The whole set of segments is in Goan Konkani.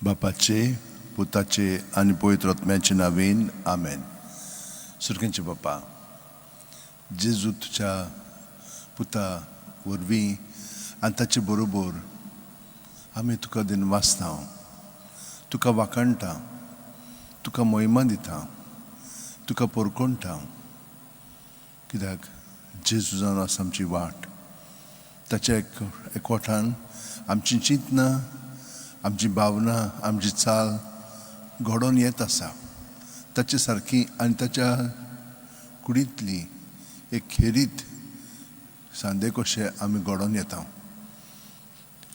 बापाचे, पुताचे आनी पवित्र आत्म्याचे नांवेन, आमेन. सुरखेंचे बापा, जेजू तुज्या पुता वरवीं आनी ताचे बरोबर आमी तुका दिनवासता, तुका वाखाणटा, तुका मोहिमा दिता, तुका पोरकोणटा. कित्याक जेजू जावन आसा आमची वाट. ताच्या एकवटान आमची चिंतनां, आमची भावना, आमची चाल घडोवन येत आसा. ताचे सारकी आनी ताच्या कुडींतली एक खेरीत सांदे कशे आमी घडोवन येता.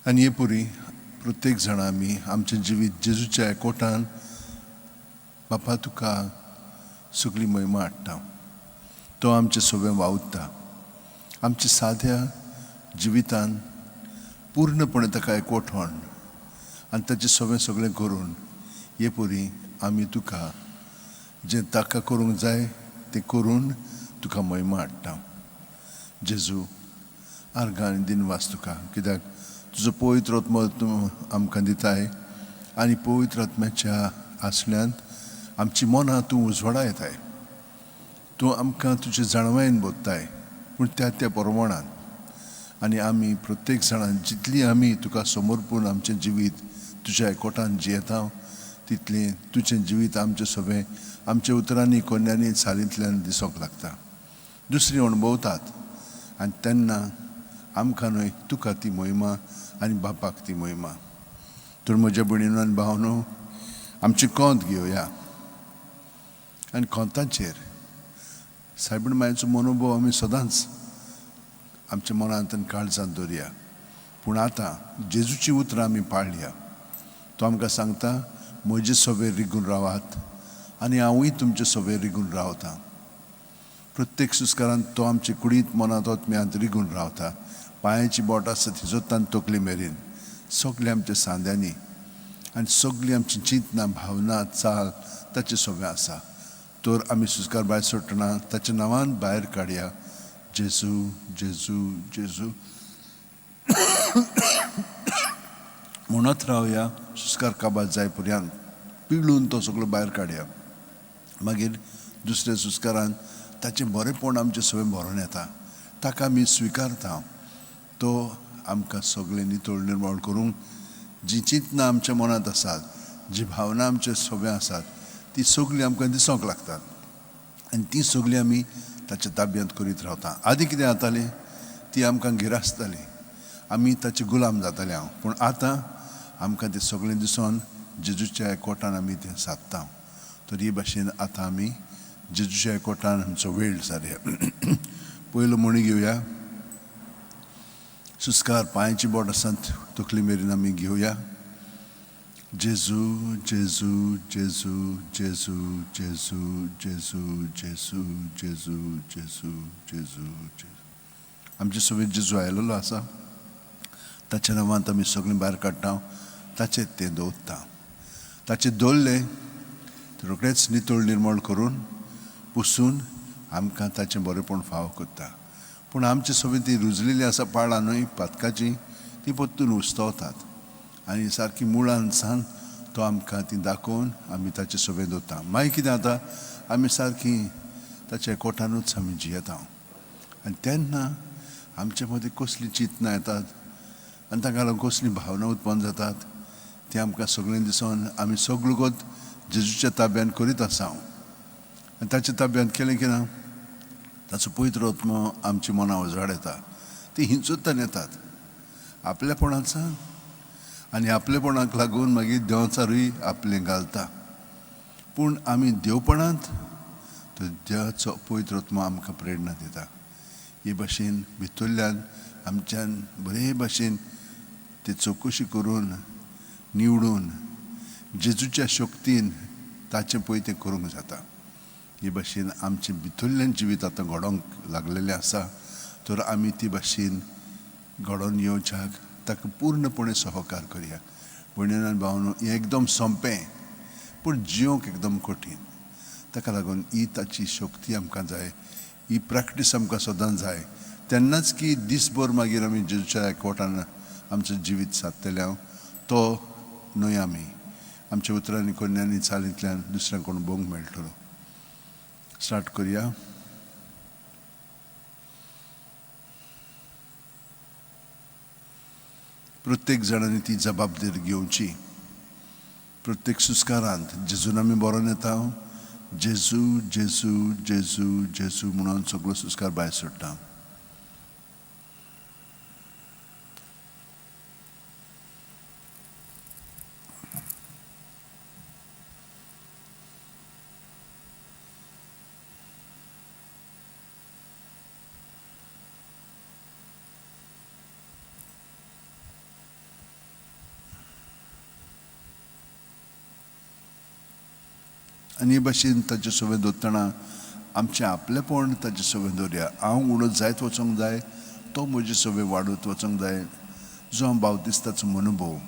आनी हे पुरी प्रत्येक जाणां आमी आमचें जिवीत जेजूच्या एकवटान बापा तुका सगळी महिमा हाडटा. तो आमचें सगळें वावुरता. आमच्या साद्या जिवितान पूर्णपणे ताका एकवटण आनी ताचें सगळें सगळें करून हे पुरी आमी तुका जें ताका करूंक जाय तें करून तुका महिमा हाडटा. जेजू, आर्गां आनी दिनवास तुका, कित्याक तुजो पवित्र आत्मो तूं आमकां दिताय आनी पवित्र आत्म्याच्या आसण्यांत आमची मनां तूं उजवाडा येताय. तूं आमकां तुजे जाणवायेन बोधताय, पूण त्या त्या प्रमाणान. आनी आमी प्रत्येक जाणान जितली आमी तुका समर्पून आमचें जिवीत तुज्या एकवटान जियेता, तितलें तुजें जिवीत आमचें सगळें आमच्या उतरांनी, कोन्यांनी, चालींतल्यान दिसोंक लागता. दुसरी अणभवतात आनी तेन्ना आमकां न्हय तुका ती मोहिमा आनी बापाक ती मोहिमा. तर म्हज्या भयणीनो आनी भावनो, आमची कोंत घेवया आनी कोंताचेर सायबीण मायेचो मनोभव आमी सदांच आमच्या मनांत आनी काळजांत दवरया. पूण आतां जेजूची उतरां आमी पाळया. तो आमकां सांगता, म्हजे सवेर रिगून रावात आनी हांवूय तुमचे सवेर रिगून रावता. प्रत्येक सुस्कारान तो आमचे कुडींत, मनांत, आत्म्यांत रिगून रावता. पांयाची बोट आसा थिजोतान तकली मेरेन सगळें आमच्या सांद्यांनी आनी सगळीं आमची चिंतनां, भावना, चाल ताचे सगळें आसा. तर आमी सुस्कार भायर सोडटना ताच्या नांवान भायर काडया. जेजू, जेजू, जेजू म्हणत रावया. सुस्कार काबार जाय पर्यंत पिळून तो सगळो भायर काडया. मागीर दुसऱ्या सुस्कारान ताचें बरेंपण आमचें सगळें भरोन येता. ताका आमी स्विकारता. तो आमकां सगळें नितळ निर्मळ करूंक जी चिंतनां आमच्या मनांत आसात, जी भावना आमचे सगळें आसात, ती सगळीं आमकां दिसोंक लागतात आनी ती सगळीं आमी ताच्या ताब्यांत करीत रावता. आदी कितें जातालें, ती आमकां गिरासताली, आमी ताचे गुलाम जाताले हांव. पूण आतां आमकां तें सगळें दिसोन जेजूच्या एकवटान आमी तें सादता. तर हे भाशेन आतां आमी जेजूच्या एकवटान आमचो वेळ सारया. पयलो म्हणी घेवया. सुस्कार पांयची बोट आसात तकली मेरेन आमी घेवया. जेजू, जेजू, जेजू, जेजू, जेजू, जेजू, जेजू, जेजू, जेजू, जेजू, जेजू. आमचे सगळे जेजू आयलेलो आसा. ताच्या नांवांत आमी सगळें भायर काडटा, ताचें तें दवरता. ताचें दवरलें रोखडेंच नितळ निर्मळ करून पुसून आमकां ताचें बरेंपण फावो करता. पूण आमचे सगळीं ती रुजलेली आसा पाळां न्हय पातकाची, ती परतून उस्तवतात आनी सारकी मुळान सान तो आमकां ती दाखोवन आमी ताचें सगळें दवरता. मागीर कितें जाता, आमी सारकी ताच्या एकवटानूच आमी जियेता आनी तेन्ना आमचे मदीं कसलीं चिंतनां येतात आनी ताका लागून कसलीं भावना उत्पन्न जातात ती आमकां सगळें दिसोन आमी सगळो गोत जेजूच्या ताब्यांत करीत आसा. आनी ताच्या ताब्यांत केलें की ना ताचो पवित्र आत्मो आमची मनां उजवाड येता. ती हिंचोत्तान येतात आपलेपणाचा आनी आपलेपणाक लागून मागीर देवाचारूय आपलें घालता. पूण आमी देवपणांत तर देवाचो पवित्र आत्मो आमकां प्रेरणा दिता. हे भाशेन भितरल्यान आमच्यान बरे भाशेन ते चवकशी करून निवडून जेजूच्या शक्तीन ताचें पळय तें करूंक जाता. हे भाशेन आमचें भितरल्यान जिवीत आतां घडोवंक लागलेलें आसा. तर आमी ती भाशेन घडोवन येवच्याक ताका पूर्णपणे सहकार करया. भयणीन आनी भावनो, हें एकदम सोंपें पूण जियोंक एकदम कठीण. ताका लागून ही ताची शक्ती आमकां जाय, ही प्रॅक्टीस आमकां सदांच जाय. तेन्नाच की दीसभर मागीर आमी जेजूच्या एकवटान आमचें जिवीत सादतलें हांव तो न्हय आमी. आमच्या उतरांनी कोन्यांनी चालींतल्यान दुसऱ्यांक कोण भोंग मेळटलो. स्टार्ट करुया. प्रत्येक जाणांनी ती जबाबदारी घेवची. प्रत्येक सुस्कारांत जेजून आमी बरोवन येता, जेजू जेजू जेजू जेजू म्हणून सगळो सुस्कार भायर सोडटा. आनी हे भाशेन ताचे सवें दवरतना आमचें आपलेपण ताचे सवें दवरया. हांव उणो जायत वचोंक जाय, तो म्हजे सवें वाडत वचोंक जाय, जो हांव बावतिस्ताचो मनोभव.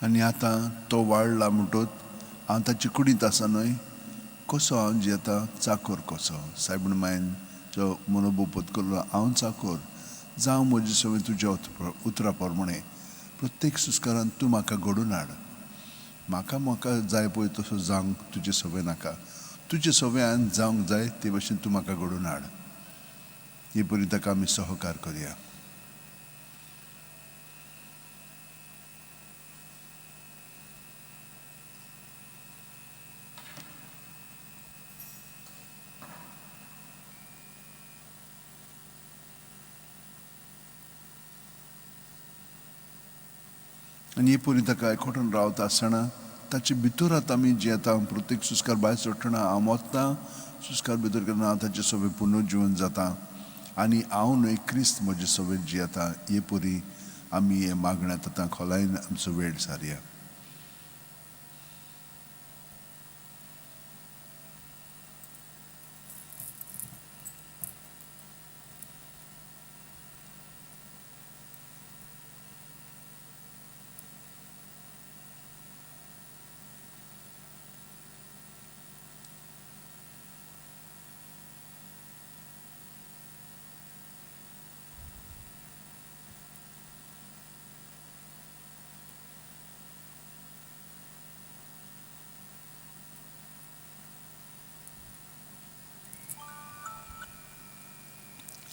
आनी आतां तो वाडला म्हणटोच हांव ताचे कुडींत आसा न्हय, कसो हांव जियेता चाकोर कसो. सायबण मायन जो मनोभव पत्करलो, हांव चाकोर जावं म्हजे सवें तुज्या उतरा प्रमाणे. प्रत्येक सुस्कारान तूं म्हाका घडून हाड. म्हाका म्हाका जाय पळय तसो जावंक तुजे सवें नाका, तुजे सवें हांवें जावंक जाय ते भशेन तूं म्हाका घडून हाड. हे परी ताका आमी सहकार करया. आनी हे परी ताका एकवटून रावता आसतना ताचे भितर आतां आमी जियेता. प्रत्येक सुस्कार भायर सोडटना हांव वता, सुस्कार भितर करतना हांव ताचे सवें पुनर्जिवन जाता आनी हांव न्हय क्रिस्त म्हजे सवें जियेता. हे परी आमी हे मागण्यांत आतां खोलायेन आमचो वेळ सारया.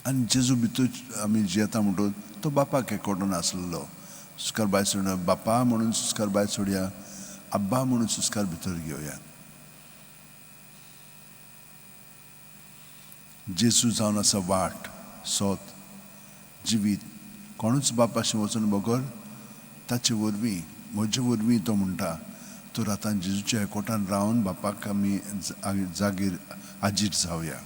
आनी जेजू भितर आमी जियेता म्हणटो तो बापाक एकवटून आसलेलो. सुस्कार भायर सोडया, बापा म्हणून सुस्कार भायर सोडया, आब्बा म्हणून सुस्कार भितर घेवया. जेजू जावन आसा वाट, सोत, जिवीत. कोणूच बापाशी वचून बगर ताचे वरवीं, म्हजे वरवीं तो म्हणटा. तर आतां जेजूच्या एकवटान रावन बापाक आमी जागीर आजीर जावया.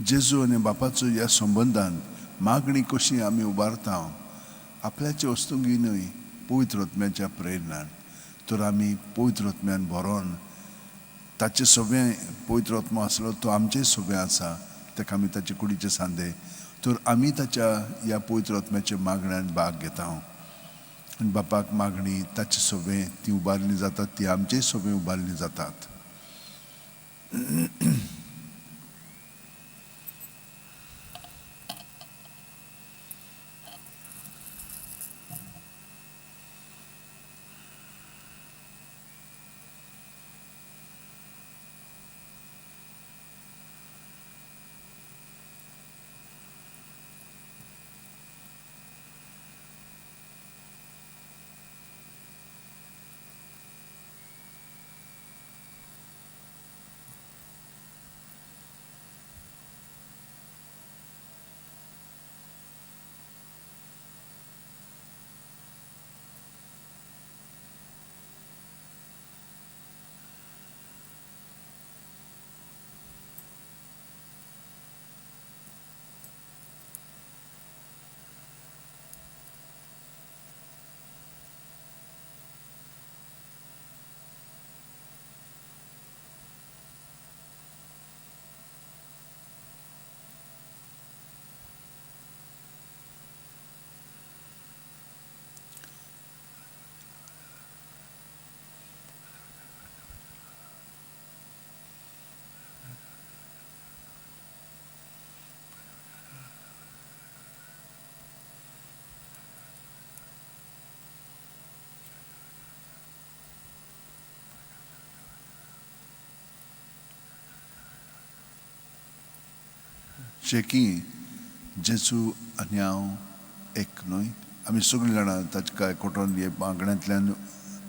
जेजू आनी बापाचो ह्या संबंदान मागणी कशी आमी उबारता, आपल्याचे वस्तुंगी न्हय, पवित्र आत्म्याच्या प्रेरणान. तर आमी पवित्र आत्म्यान भरोन ताचे सगळें पवित्र आत्मो आसलो तो आमचेय सगळें आसा, ताका आमी ताचे कुडीचे सांदे. तर आमी ताच्या ह्या पवित्र आत्म्याच्या मागण्यान भाग घेता आनी बापाक मागणी ताचे सगळें ती उबारली जातात, ती आमचेय सगळें उबारली जातात. शेकी जेजू आनी हांव एक न्हय, आमी सगळीं जाणां ताचे काय कोटोन हे मागण्यांतल्यान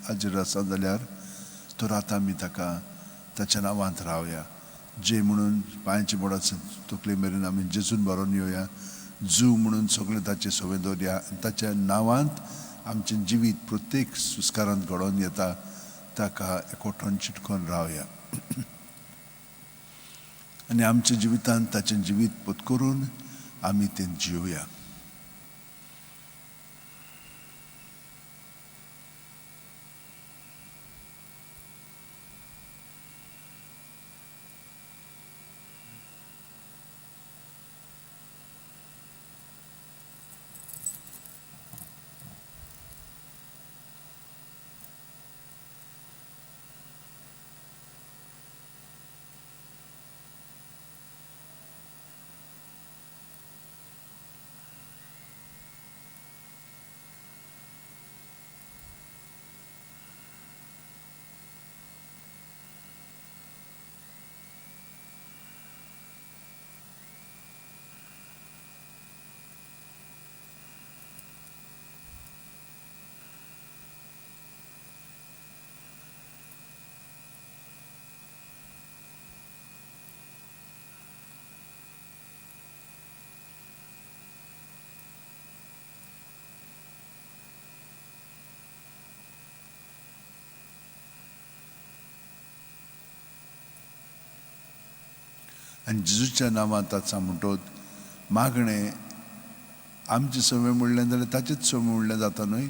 हाजीर आसा जाल्यार तर आतां आमी ताका ताच्या नांवांत रावया. जे म्हणून पांयचे बोडां तकले मेरेन आमी जेजून भरोन येवया. जू म्हणून सगळें ताचें सवय दवरया आनी ताच्या नांवांत आमचें जिवीत प्रत्येक सुस्कारांत घडोवन येता ताका एकवटोन चिटकोन रावया आनी आमच्या जिवितांत ताचें जिवीत पत्करून आमी तें जिवया. आनी जेजूच्या नांवांत आसा म्हणटोत मागणें आमचें सवय म्हणलें जाल्यार ताचेच सवय म्हणलें जाता न्हय.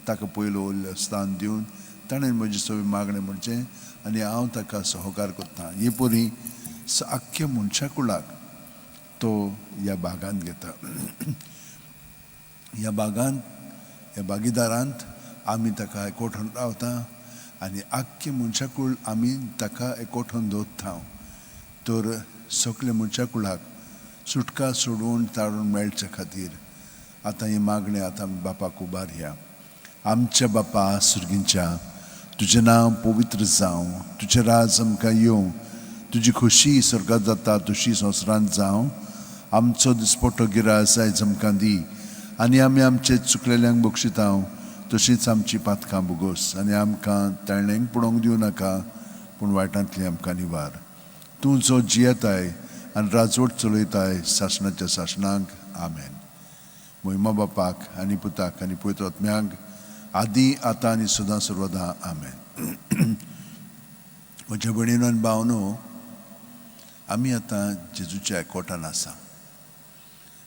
ताका पयलो वयलें स्थान दिवन ताणें म्हजें सवय मागणें म्हणचें आनी हांव ताका सहकार करता. हे परी आख्ख्या मनशा कुळाक तो ह्या भागांत घेता. ह्या भागांत ह्या भागीदारांत आमी ताका एकवठून रावता आनी आख्खे मनशाकूळ आमी ताका एकवठून दवरता. तर सगळे मनशा कुळाक सुटका सोडून ताडून मेळचे खातीर आतां ही मागणें आतां आमी बापाक उबारया. आमच्या बापा सुर्गींच्या, तुजें नांव पवित्र जावं, तुजें राज आमकां येवं, तुजी खोशी स्वर्गांत जाता तशी संवसारांत जावं. आमचो दिसपट्टो गिरास आयज आमकां दी आनी आमी आमचे चुकलेल्यांक बक्षिता तशीच आमची पातकां भोगोस आनी आमकां ताळणेक पडोवंक दिवं नाका, पूण वायटांतली आमकां निवार. तूं जो जियेताय आनी राजवट चलयताय सासणाच्या सासणाक. आमेन. मोहिमा बापाक आनी पुताक आनी पवित्र आत्म्याक आदी आतां आनी सदां सर्वदा. आमेन. म्हज्या भयणीनो आनी भावनो, आमी आतां जेजूच्या एकवटान आसा.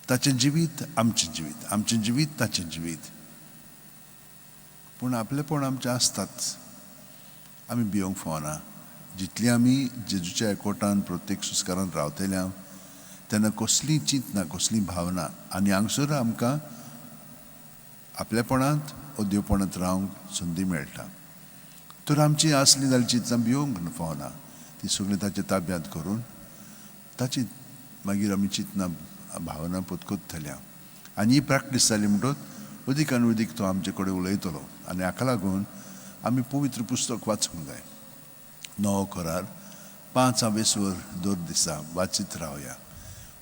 ताचें जिवीत आमचें जिवीत, आमचें जिवीत ताचें जिवीत, पूण आपलेपण आमचें आसताच. आमी भियोंक फावना. जितली आमी जेजूच्या एकवटान प्रत्येक सुस्कारान रावतल्या तेन्ना कसलीं चिंतना कसलीं भावना आनी हांगसर आमकां आपलेपणांत ओ देवपणांत रावंक संदी मेळटा. तर आमची आसली जाल्यार चिंतना भियोंक फावना. ती सगळीं ताच्या ताब्यांत करून ताची मागीर आमी चिंतना भावना पत्करतल्या आनी ही प्रॅक्टीस जाली म्हणटच अदीक आनी अदीक तो आमचे कडेन उलयतलो. आनी हाका लागून आमी पवित्र पुस्तक वाचूंक जाय. नवो करार 5 आवेसवर दर दिसा वाचीत रावया.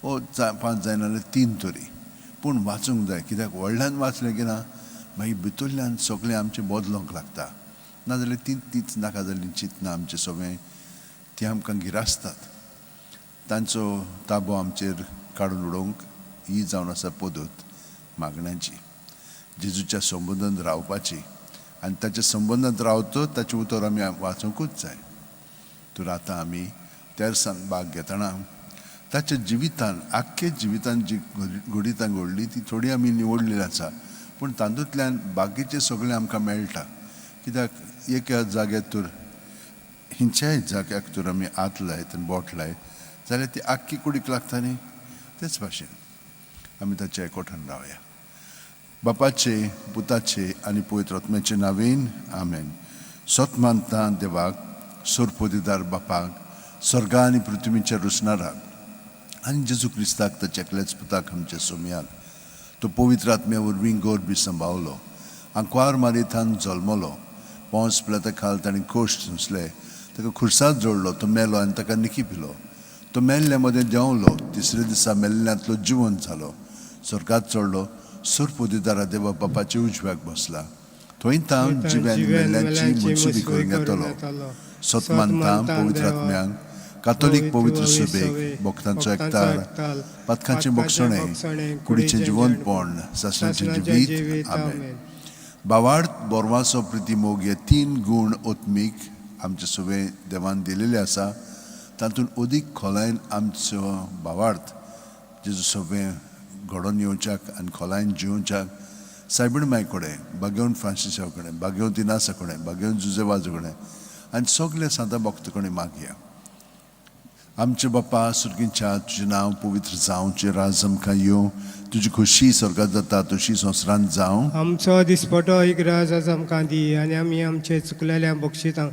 ओ 5 जायना जाल्यार 3 तरी, पूण वाचूंक जाय. कित्याक व्हडल्यान वाचलें की ना मागीर भितरल्यान सगळें आमचें बदलूंक लागता. नाजाल्यार तीं तीच नाका जाल्लीं चिंतना आमचें सगळें तीं आमकां गिरासतात. तांचो ताबो आमचेर काडून उडोवंक ही जावन आसा पद्दत मागण्याची, जेजूच्या संबंदांत रावपाची. आनी ताच्या संबंदांत रावतो ताचें उतर आमी वाचूंकूच जाय. तर आतां आमी तेरसान भाग घेतना ताच्या जिवितान आख्खे जिवितान जी घडितां घडली ती थोडी आमी निवडलेली आसा, पूण तातूंतल्यान बाकीचें सगळें आमकां मेळटा. कित्याक एका जाग्यार तर खंयच्याय जाग्याक तर आमी हात लायत आनी बोट लायत जाल्यार ती आख्खी कुडीक लागता न्ही. तेच भाशेन आमी ताच्या एकवटान रावया. बापाचे पुताचे आनी पवित्र आत्म्याचे नांवेन आमेन. सत मानता देवाक, सोरपोदीदार बापाक, स्वर्गा आनी पृथ्वीच्या रुसणाराक आनी जेजू क्रिस्ताक ताच्या एकल्याच पुताक आमच्या सोमयाक, तो पवित्र आत्म्या वरवीं गर्भी सांबावलो, आंकवार मारिथान जल्मलो, पोंस पिलाता खाल ताणें कोश्ट सोंसले, ताका खुर्साद जोडलो, तो मेलो आनी ताका निकी पिलो, तो मेल्ल्या मदें देंवलो, तिसरे दिसा मेल्ल्यांतलो जिवंत जालो, स्वर्गात चडलो, सर्वपदिदारा देवा बापाचे उजव्याक बसला, थंय तावन जिव्यान मेल्ल्यांची मनसुबी करूंक येतलो. सत मानता पवित्र आत्म्यांक, कातोलीक पवित्र सभेक, भक्तांचो एकतार, पातकांचें भोगसणें, कुडीचें जिवंतपण, सासणाचें जिवीत. आमेन. भावार्थ, बोरवासो, प्रिती, मोग हे तीन गूण आत्मीक आमचे सगळे देवान दिलेले आसा. तातूंत अदीक खोलायन आमचो भावार्थ जेजू सगळें घडोवन येवच्याक आनी खोलायन जिवच्याक सायबीण माय कडेन, बागेवन फ्रांसिसा कडेन, बागेवन तिनासा कडेन, बागेवन जुजेवाजो कडेन आनी सगळे सांता भक्त कडेन मागया. आमचे बापा सुर्गींच्या, तुजें नांव पवित्र जावचें, राज आमकां येवं, तुजी खोशी स्वर्गात जाता तशी संवसारांत जावं. आमचो दिसपटो एक राज आज आमकां दी आनी आमी आमचे चुकलेल्या बक्षितां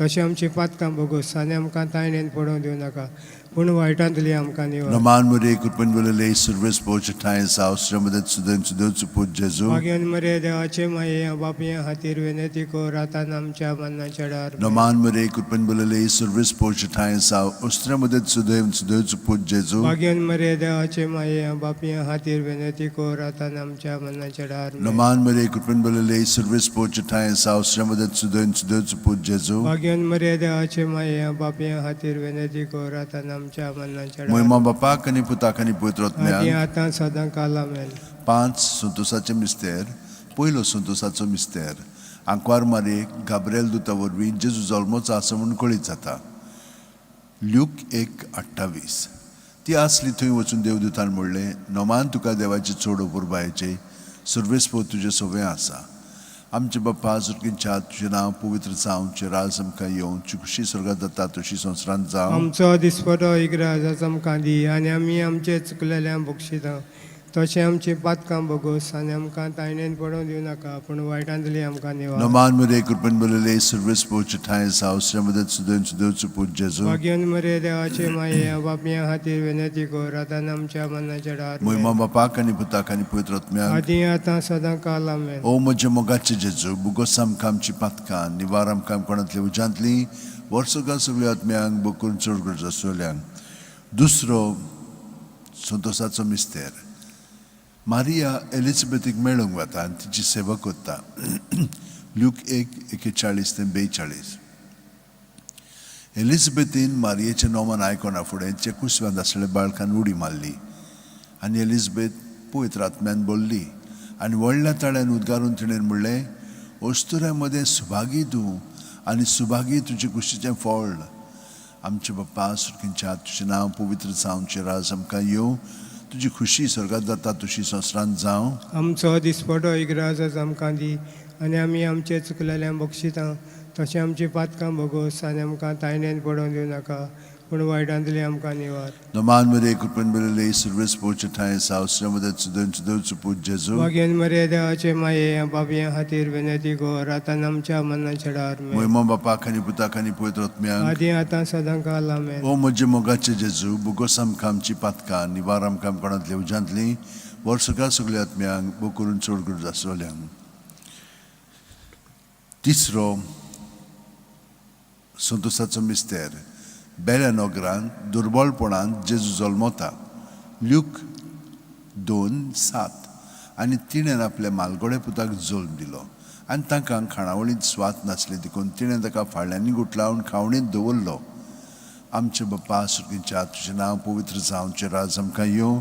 तशें आमची पातकां भोगोस आनी आमकां तायणेन पडोवंक दिवं नाका, पूण वायटांतली आमकां निवार. नमान मरे, कृपेन भरलेले, सर्वेस पोवचे ठांय जावं, श्रीमदत सुदेन सुदेवचो पूत जेजू. भाग्यान मरे देवाचे माये बापया खातीर विनंती कर आतां आमच्या मरणाच्या वेळार. नमान मरे, कृपेन भरलेले, सर्वेस पोवचे ठांय जावं, श्रीमदत सुदेन सुदेवचो पूत जेजू. भाग्यान मरे देवाचे माये बापया खातीर विनंती कर आतां आमच्या मरणाच्या वेळार. नमान मरे, कृपेन भरलेले, सर्वेस पोवचे ठांय जावं, श्रीमदत सुदेन सुदेवचो पूत जेजू. भाग्यान मरे देवाचे माये बापया खातीर विनंती कर आतां आमच्या मरणाच्या वेळार. मोहिमा बापाक आनी पुताक आनी पवित्र आदी आत्म्याक. आतां सदां काल. आमेन. पांच संतोसाचे मिस्तेर. पयलो संतोसाचो मिस्तेर, आंकवार मारयेक गाब्रिएल दुता वरवीं जेजू जल्मोचो आसा म्हूण कळीत जाता. ल्यूक 1:28. ती आसली थंय वचून देवदूतान म्हणलें, नोमान तुका देवाचे चड अपुरबायेचे, सर्वेस्पोर तुजें सगळें आसा. आमचे बापा सुर्गींच्या, तुजें नांव पवित्र जावचें, राज आमकां येवं, तुजी खुशी स्वर्गात जाता तशी संवसारांत जावं. आमचो दिसपटो एक राज आमकां दी आनी आमी आमचे चुकलेल्या बक्षितां तशें आमची पातकां भोगोस आनी आमकां तायणेन पडोवंक दिवं नाका, पूण वायटांतली आमकां निवार. नमान मरे, कृपेन भरलेले, सर्वेस्पोरचे ठांय जावं, श्रीमदत सुदेन सुदेवचो पूत जेजू. भाग्यान मरे देवाचे माये बापया खातीर विनंती कर आतां आमच्या मरणाच्या वेळार. मोहिमा बापाक आनी पुताक आनी पवित्र आत्म्याक. आदी आतां सदां काल. आमेन. ओ म्हज्या मोगाचे जेजू, बुगोस आमकां आमची पातकां, निवार आमकां कोणांतली उज्यांतली, वर्सगां सगळ्या आत्म्यांक, बोकून चड गरज आसतल्यांक. दुसरो संतोसाचो मिस्तेर, मारिया एलिझाबेथीक मेळूंक वता आनी तिची सेवा करता. ल्यूक 1:41 ते 42. एलिझाबेथीन मारियेचें नोमान आयकना फुडें तिच्या कुसव्यांत आसलेल्या बाळकान उडी मारली आनी एलिझाबेथ पवित्र आत्म्यान बोल्ली आनी व्हडल्या ताळ्यान उद्गारून तिणें म्हणलें, अस्तुऱ्यां मदें सुभागी तूं आनी सुभागी तुजे कुशीचें फळ. आमचे बाप्पा सुर्गींच्या, तुजें नांव पवित्र जावचें, राज आमकां येवं, तुजी खुशी स्वर्गात जाता तशी संवसारांत जावं. आमचो दिसपटो एक राज आमकां दी आनी आमी आमचे चुकलेल्या बक्षितां तशें आमची पातकां भोगोस आनी आमकां तायणेन पडोवंक दिवं नाका, पूण वायटांतली आमकां निवार. नमान मरे, कृपेन भरलेले, सर्वेस पोवचे ठांय जावं, श्रीमदत सुदेन सुदेवचो पूत जेजू. भाग्यान मरे देवाचे माये बापया खातीर विनंती कर आतां आमच्या मरणाच्या वेळार. मोहिमा बापाक आनी पुताक आनी पवित्र आत्म्याक. आदी आतां सदां काल. आमेन. ओ म्हजे मोगाचे जेजू, बुगोस आमकां आमची पातकां, निवार आमकां कोणांतल्या उज्यांतली, वर्सगां सगळ्या आत्म्यांक, बो करून चड गरज आसतल्यांक. तिसरो संतोसाचो मिस्तेर, बेल्या नगरांत दुर्बळपणांत जेजू जल्मता. ल्यूक 2:7. आनी तिणें आपल्या मालगोड्या पुताक जल्म दिलो आनी तांकां खाणावळींत स्वाद नासली देखून तिणें ताका फाळ्यांनी गुटलावन खावणींत दवरलो. आमचे बाप्पा सुर्गींच्या, तुजें नांव पवित्र जावचें, राज आमकां येवं,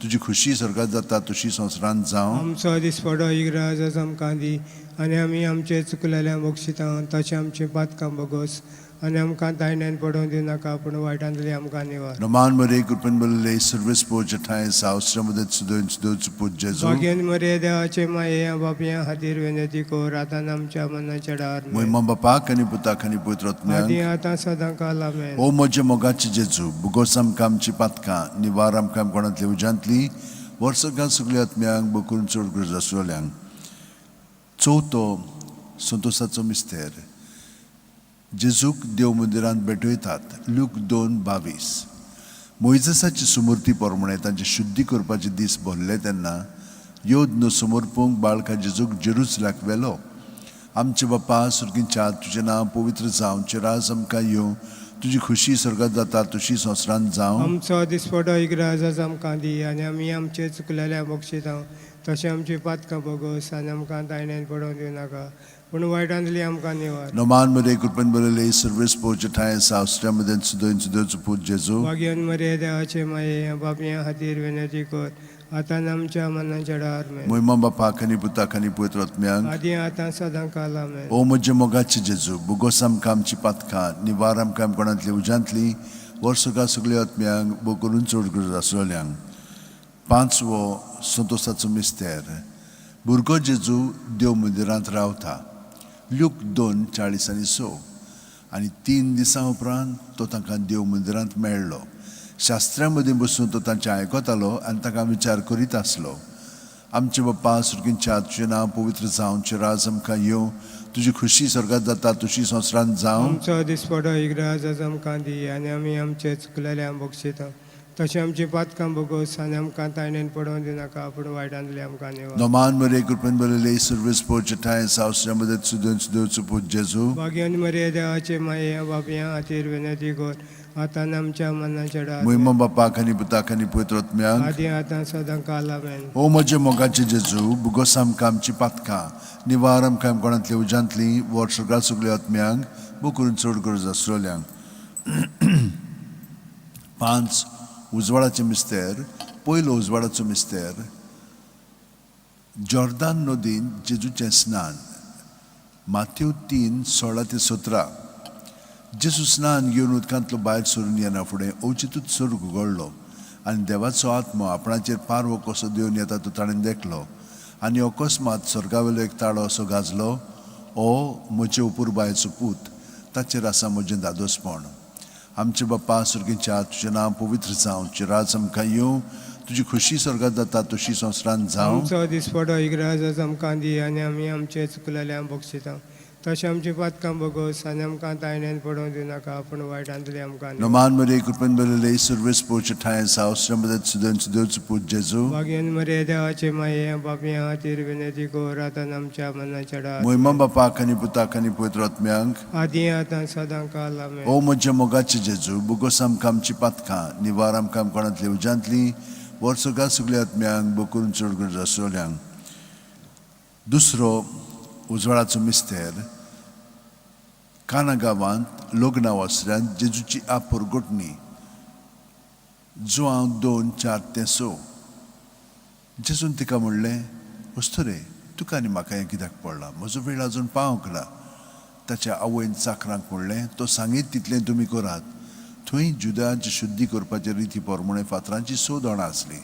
तुजी खुशी स्वर्गात जाता तशी संवसारांत जावं. आमचो दिसपटो एक राज आमकां दी आनी आमी आमचे चुकलेल्या बक्षितां तशें आमची पातकां भोगोस आनी आमकां तायण्यान पडोवंक दिवं नाका, पूण वायटांतली आमकां निवार. नमान मरे, कृपेन भरलेले, सर्वेस्पोरचे ठांय जावं, श्रीमदत सुदेन सुदेवचो पूत जेजू. भाग्यान मरे देवाचे माये बापया खातीर विनंती कर आतां आमच्या मरणाच्या वेळार. मोहिमा बापाक आनी पुताक आनी पवित्र आत्म्याक. आदी आतां सदां काल. आमेन. ओ म्हज्या मोगाचे जेजू, बुगोस आमकां आमची पातकां, निवार आमकां कोणांतल्या उज्यांतली, वर्सगां सगळ्या आत्म्यांक, बोकून चड गरज आसतल्यांक. चवथो संतोसाचो मिस्तेर, जेजूक देव मंदिरांत भेटयतात. ल्यूक 2:22. मोयजेसाची सुमूर्ती प्रमाणे तांचे शुद्धी करपाचे दीस भरले तेन्ना योद्न समर्पूंक बाळका जेजूक जेरुसलाक व्हेलो. आमचे बापा सुर्गींच्या, तुजें नांव पवित्र जावचें, राज आमकां येवं, तुजी खुशी स्वर्गात जाता तशी संवसारांत जावं. आमचो दिसपटो इग्राज आमकां दी आनी आमी आमचे चुकलेल्या बक्षिता तशें आमची पातकां भोगोस आनी आमकां तायण्यान पडोवंक दिवं नाका पूण वायटांतली आमकां निवार. नोमान मरे कृपेन बरयले सर्वेस पोवचे ठांय सावसऱ्या मदें सुदोयन सुदोयचो पूत जेजू. भाग्यान मरे देवाचे माये बापया खातीर विनंती कर आतां आनी आमच्या मनाच्या डार मेन. मोहिमा बापाक आनी पुताक आनी पवित्र आत्म्याक. आदी आतां सदां काला मेन. ओ म्हज्या मोगाचे जेजू, बोगोस आमकां आमची पातकां, निवार आमकां कोणांतली उज्यांतली, वर्सुका सगल्या आत्म्यांक, बो करून चड गरज आसलेल्यांक. पांचवो संतोसाचो मिस्तेर, भुरगो जेजू देव मंदिरांत रावता. ल्यूक 2:46. आनी 3 दिसां उपरांत तो तांकां देव मंदिरांत मेळ्ळो. शास्त्र्यां मदीं बसून तो तांचें आयकतालो आनी तांकां विचार करीत आसलो. आमचे बाप्पा सुर्गींच्या, तुजें नांव पवित्र जावं, तुजें राज आमकां येवं, तुजी खुशी स्वर्गात जाता तशी संवसारांत जावं. आमचो दिसपटो इग्राज आमकां दी आनी आमी आमचे चुकलेल्या बक्षिता तशें आमची पातकां भोगोस आनी आमकां तायण्यान पडोवंक दिनाका पूण वायटांतली आमकां निवार. नोमान मरे कृपेन बरयले सर्वेस पोवचे ठांय सावसऱ्या मदत सुदोन सुदोवचो पूत जेजू. भाग्यान मरे देवाचे माये बापया खातीर विनंती कर आतां आनी आमच्या मनाच्या डार. मोहिमा बापाक आनी पुताक आनी पवित्र आत्म्याक. आदी आतां सदां काला मेन. ओ म्हज्या मोगाचे जेजू, बोगोस आमकां आमची पातकां, निवार आमकां कोणांतली उज्यांतली, वर्सुका सगल्या आत्म्यांक, बो करून चड गरज आसलेल्यांक. 5 उजवाडाचे मिस्तेर. पयलो उजवाडाचो मिस्तेर, जॉर्दान नदीन जेजूचें स्नान. माथ्यो 3:16-17. जेजू स्नान घेवन उदकांतलो भायर सरून येना फुडें अवचितूच सर्ग उगडलो आनी देवाचो आत्मो आपणाचेर पारवो कसो देवन येता तो ताणें देखलो. आनी अकस्मात स्वर्गावेलो एक ताळो असो गाजलो, ओ म्हजे अपुरबायेचो पूत, ताचेर आसा म्हजें दादोसपण. आमचे बाप्पा सर्गीच्या, तुजें नांव पवित्र जावं, तुजें राज आमकां येवं, तुजी खुशी स्वर्गात जाता तशी संवसारांत जावं. आमचो दिसपटो इग्राज आमकां दी आनी आमी आमचे चुकलेल्या बक्षिता तशें आमची पातकां भोगोस आनी आमकां तायण्यान पडोवंक दिनाका पूण वायटांतली आमकां निवार. नोमान मरे कृपेन बरयले सर्वेस पोवचे ठांय सावसऱ्या मदत सुदोन सुदोवचो पूत जेजू. भाग्यान मरे देवाचे माये बापया खातीर विनंती कर आतां आनी आमच्या मनाच्या डार. मोहिमा बापाक आनी पुताक आनी पवित्र आत्म्याक. आदी आतां सदां काला मेन. ओ म्हज्या मोगाचे जेजू, बोगोस आमकां आमची पातकां, निवार आमकां कोणांतली उज्यांतली, वर्सुका सगल्या आत्म्यांक, बो करून चड गरज आसलेल्यांक. दुसरो उजवाडाचो मिस्तेर, काना गांवांत लग्ना वसऱ्यांत जेजूची आपरगोटणी. जुआंव 2:4-6. जेजून तिका म्हणलें, अस्तुरे, तुका आनी म्हाका हें कित्याक पडलां? म्हजो वेळ अजून पावंक ना. ताच्या आवयन चाकरांक म्हणलें, तो सांगीत तितलें तुमी करात. थंय जुदांची शुद्धी करपाचे रिती प्रमाणे फातरांची 6 दोणां आसलीं.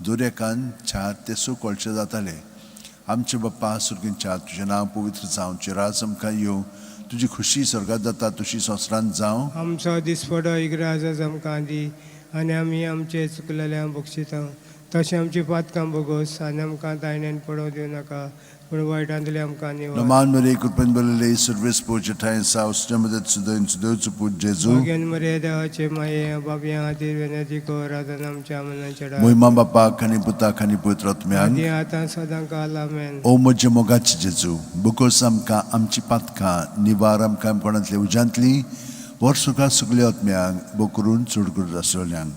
दर एकान 4 ते 6 कळशे जाताले. आमचे बाप्पा सर्गींच्या, तुजें नांव पवित्र जावं, तुजें राज आमकां येवं, तुजी खुशी स्वर्गात जाता तशी संवसारांत जावं. आमचो दिसपटो इग्राज आमकां दी आनी आमी आमचे चुकलेल्या बक्षिता तशें आमची पातकां भोगोस आनी आमकां तायण्यान पडोवंक दिवं नाका पूण वायटांतली आमकां निवार. नोमान मरे कृपेन बरयले सर्वेस पोवचे ठांय सावसऱ्या मदत सुदोन सुदोवचो पूत जेजू. भाग्यान मरे देवाचे माये बापया खातीर विनंती कर आतां आनी आमच्या मनाच्या डार. मोहिमा बापाक आनी पुताक आनी पवित्र आत्म्याक. आदी आतां सदां काला मेन. ओ म्हज्या मोगाचे जेजू, बोगोस आमकां आमची पातकां, निवार आमकां कोणांतल्या उज्यांतली, वर्सुका सगल्या आत्म्यांक, बो करून चड गरज आसलेल्यांक.